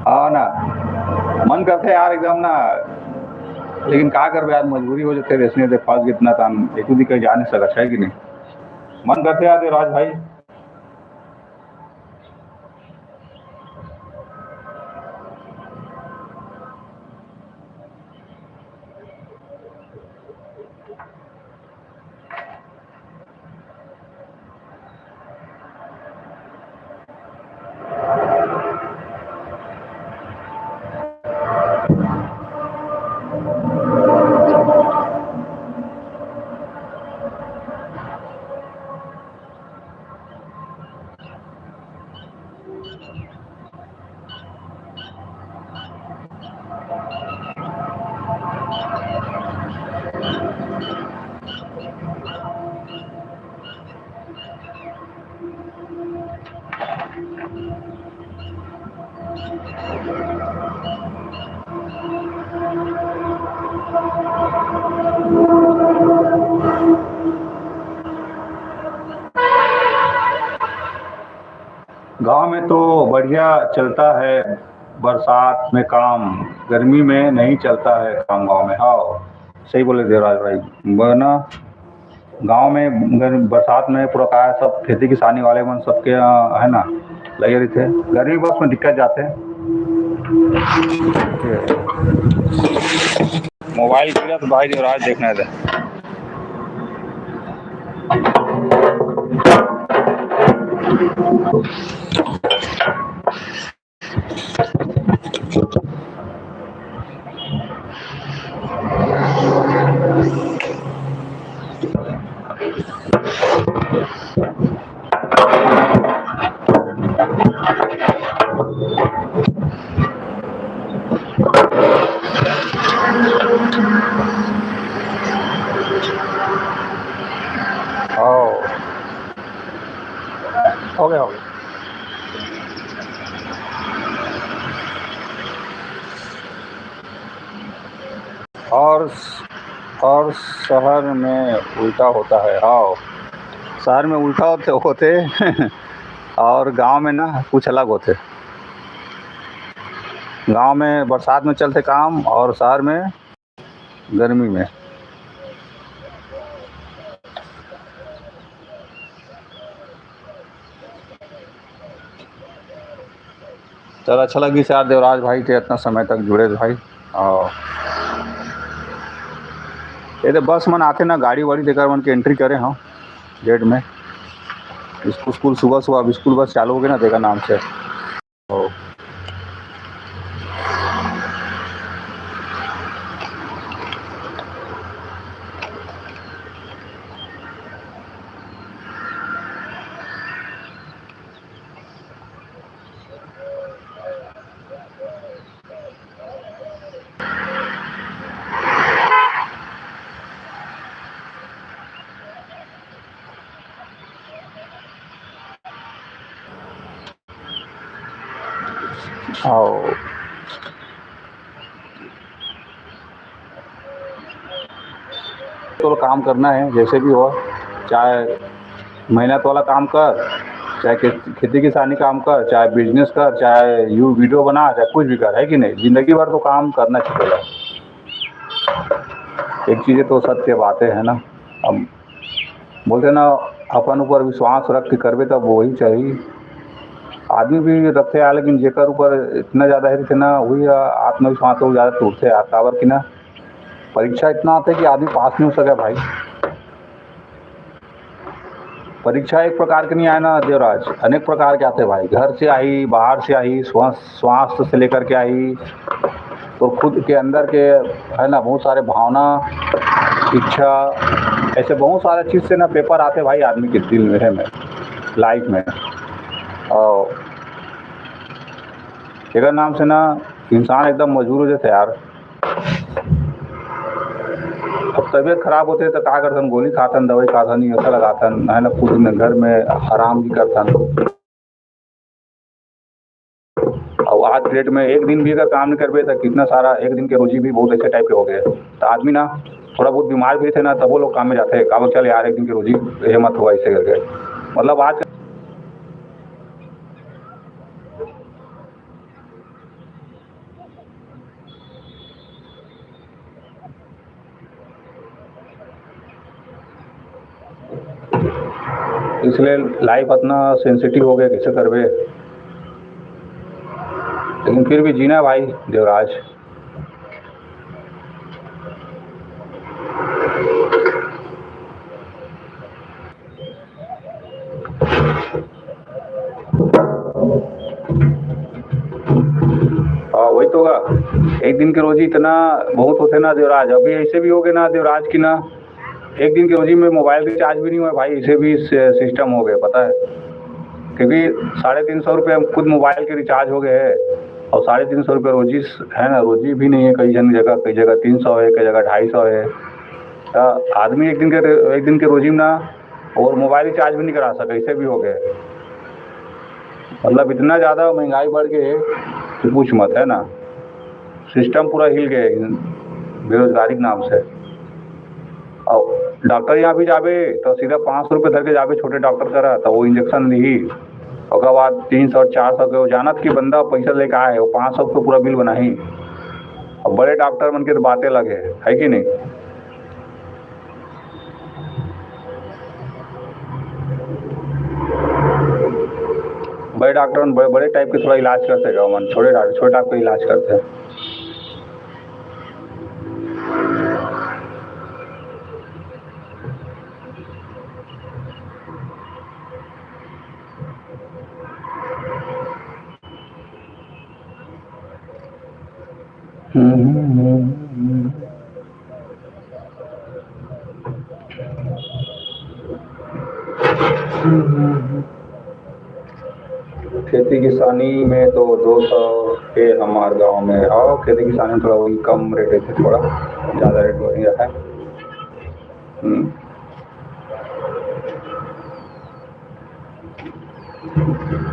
हाँ ना, मन करते यार एकदम ना, लेकिन का करबे यार, मजबूरी हो जाते, रेसने दे फंस कितना तान, एक दिन कहीं जा नहीं सकत है कि नहीं? मन करते यार देवराज भाई। तो बढ़िया चलता है बरसात में काम, गर्मी में नहीं चलता है काम गाँव में। हाँ, सही बोले देवराज भाई। वरना गाँव में गर-, बरसात में पूरा का है, सब खेती किसानी वाले मन सबके, अ, है ना, लगे रहिथे। गर्मी बस में दिक्कत जाथे। मोबाइल गिरा तो भाई देवराज देखना है। ओ, हो गया, हो गया। और, और शहर में उल्टा होता है। हाँ, शहर में उल्टा होते, होते और गांव में ना कुछ अलग होते। गांव में बरसात में चलते काम और शहर में गर्मी में। चल, अच्छा लगिस यार देवराज भाई के इतना समय तक जुड़े भाई। और ये तो बस मन आते ना, गाड़ी वाड़ी देकर मन के एंट्री करे हम गेट में। स्कूल, स्कूल सुबह सुबह अब स्कूल बस चालू हो गए ना, देखा नाम से। ओ। आओ। तो काम करना है, जैसे भी हो, चाहे मेहनत वाला काम कर, चाहे खे-, खेती किसानी काम कर, चाहे बिजनेस कर, चाहे यू वीडियो बना, चाहे कुछ भी कर, है कि नहीं? जिंदगी भर तो काम करना चाहिए। एक चीज़ें तो सत्य बातें है ना। अब बोलते ना, अपन ऊपर विश्वास रख के करबे तब वही चाहिए। आदमी भी रखते हैं, लेकिन जेकर ऊपर इतना ज़्यादा है ना, वही आत्मविश्वास तो ज़्यादा टूटते हैं। काबर कि ना, परीक्षा इतना आता है कि आदमी पास नहीं हो सके भाई। परीक्षा एक प्रकार के नहीं आए ना देवराज, अनेक प्रकार के आते हैं भाई। घर से आई, बाहर से आई, स्वा-, स्वास्थ्य से लेकर के आई, तो खुद के अंदर के, है ना, बहुत सारे भावना, इच्छा, ऐसे बहुत सारे चीज़ से ना पेपर आते हैं भाई आदमी के दिल में, है में, लाइफ में। और एकर नाम से ना इंसान एकदम मजबूर हो जाता है यार। अब तबीयत खराब होते तो का करथन, गोली खाथन, दवाई खाथन, इंजेक्शन लगाथन, है ना, पूरे दिन घर में आराम भी करथन। और आज के डेट में एक दिन भी अगर काम नहीं करबे तो कितना सारा एक दिन के रोजी भी बहुत अच्छे टाइप के हो गए। तो आदमी ना थोड़ा बहुत बीमार भी थे ना, तब वो लोग काम में जाते हैं, काबर चल यार एक दिन की रोजी ये मत हुआ इससे करके। मतलब आज इसलिए लाइफ इतना सेंसिटिव हो गया, कैसे करबे? लेकिन फिर भी जीना भाई देवराज। हाँ, वही तो होगा। एक दिन के रोजी इतना बहुत होते ना देवराज, अभी ऐसे भी हो गए ना देवराज की ना, एक दिन के रोजी में मोबाइल रिचार्ज भी नहीं हुआ भाई, ऐसे भी सि-, सिस्टम हो गए, पता है। क्योंकि साढ़े तीन सौ रुपये खुद मोबाइल के रिचार्ज हो गए हैं और साढ़े तीन सौ रुपये रोजी स-, है ना, रोजी भी नहीं है। कई जन जगह, कई जगह तीन सौ है, कई जगह ढाई सौ है। तो आदमी एक दिन के, एक दिन के रोजी में ना और मोबाइल रिचार्ज भी नहीं करा सके, ऐसे भी हो गए। मतलब इतना ज़्यादा महंगाई बढ़ गई है कि पूछ मत, है ना। सिस्टम पूरा हिल गए बेरोजगारी के नाम से। और डॉक्टर यहाँ भी जाबे तो सीधा पाँच सौ रुपये धर के जाबे छोटे डॉक्टर करा, तो वो इंजेक्शन ली, ओकर बाद तीन सौ, चार सौ के, वो जानत कि बंदा पैसा लेके आए, वो पाँच सौ के पूरा बिल बनाही। अब बड़े डॉक्टर मन के तो बातें अलग है, है कि नहीं? बड़े डॉक्टर मन बड़े, बड़े टाइप के थोड़ा इलाज करथे गा, मन छोटे डॉक्टर, छोटे टाइप के इलाज करथे। खेती किसानी में तो दो सौ हे हमार गांव में। आओ, खेती किसानी में थोड़ा वही कम रेट है, थोड़ा ज़्यादा रेट वही रहा है। हम्म।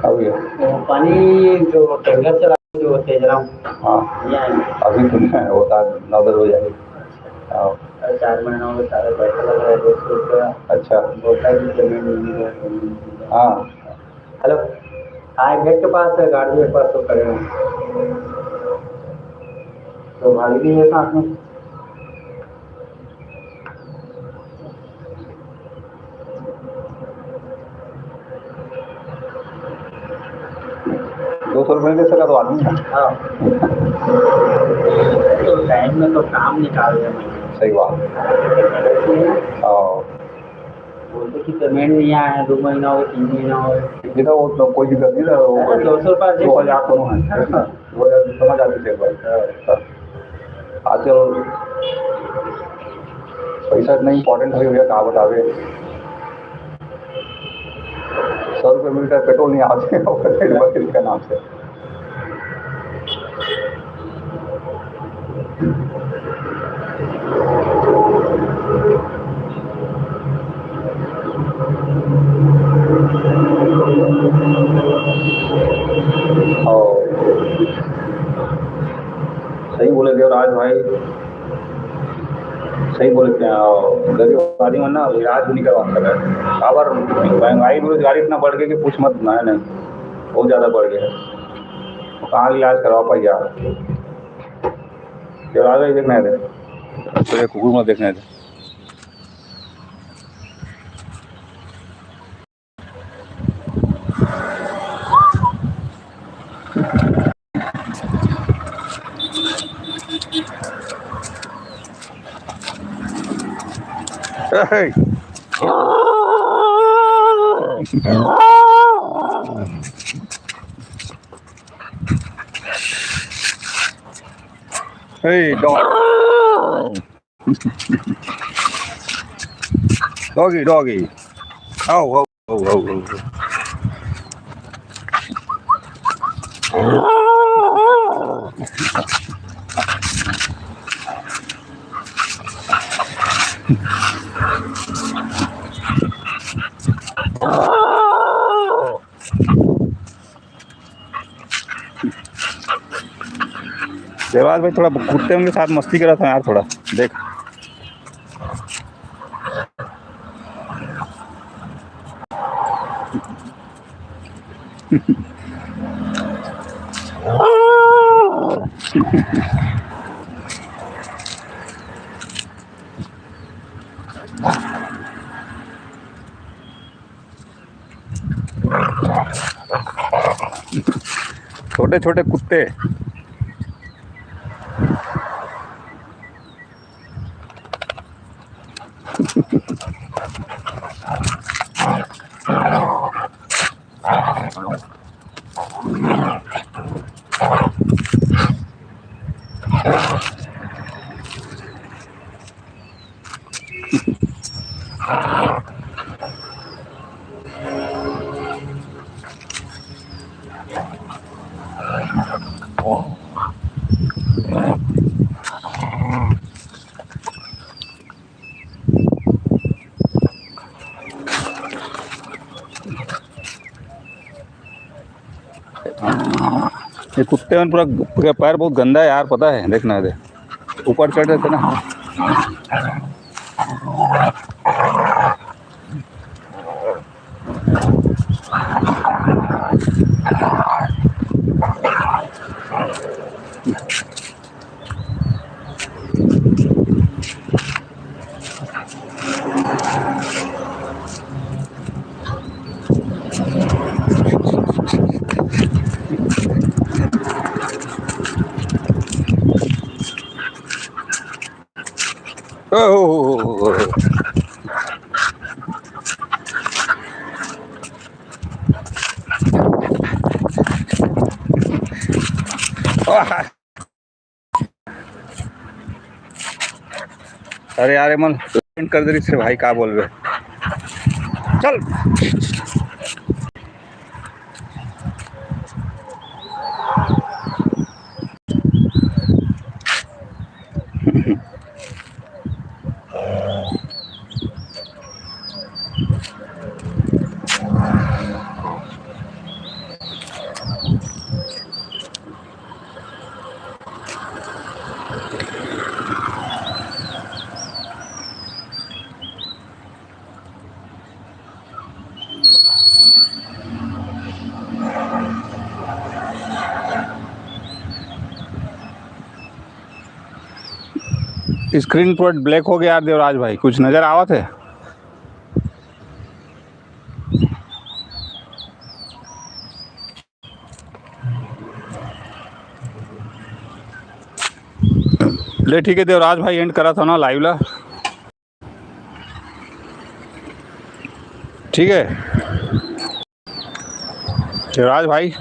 अब ये वो पानी जो टैंकर चला, जो तेजराम, हाँ। यहाँ है। अभी तो नहीं है, वो तो नौ दस बजे आएगी। हाँ। अरे, चार महीना हो गया, सारे पैसे लग रहे हैं, दो सौ रुपया। अच्छा। बोलता है कि पेमेंट नहीं मिल रहा है, पेमेंट नहीं मिल रहा है। हाँ। हेलो, हाँ, गेट के पास है, गाड़ी के पास तो खड़े हैं। तो भाभी भी है साथ में। दो सौ रुपये दे सका तो आदमी है। हाँ। तो टाइम में तो काम निकाल रहे हैं। सही बात। हाँ। बोलते कि पेमेंट नहीं आया है, दो महीना हो गया, तीन महीना हो गया। ये तो वो तो कोई दिक्कत नहीं था, वो अरे, दो सौ रुपये दो हज़ार कौन है? वो यार, समझ आती है भाई। हाँ। आजकल पैसा इतना इंपॉर्टेंट हो गया, का बतावे। सौ रुपये मीटर पेट्रोल नहीं आते हैं, वो पेट्रोल का नाम से। और सही बोले देवराज भाई, सही बोले थे। और गरीब आदमी मन ना इलाज भी नहीं करवा सकता है। काबर महंगाई, बेरोजगारी इतना बढ़ गया कि पूछ मत ना, है नहीं, बहुत ज़्यादा बढ़ गया है। कहाँ इलाज करवा पाई यार? देवराज भाई देखना है रे। अच्छा, ये कुकुर मत देखना है। Hey. Hey, dog. Doggy, doggy. Au, au, au, au, au. Dewas भाई थोड़ा कुत्ते मन के साथ मस्ती करत हे यार, थोड़ा देख। छोटे छोटे कुत्ते। ये कुत्ते मन पूरा, पूरा पैर बहुत गंदा है यार, पता है, देखना है, देख, ऊपर चढ़ जाते ना। ओ, आह। अरे यार, एमन पेंट कर दे रहिस रे भाई, का बोलबे। चल। स्क्रीन पूरा ब्लैक हो गया यार देवराज भाई, कुछ नजर आवत है? ले ठीक है देवराज भाई, एंड करा था ना लाइव ला। ठीक है देवराज भाई,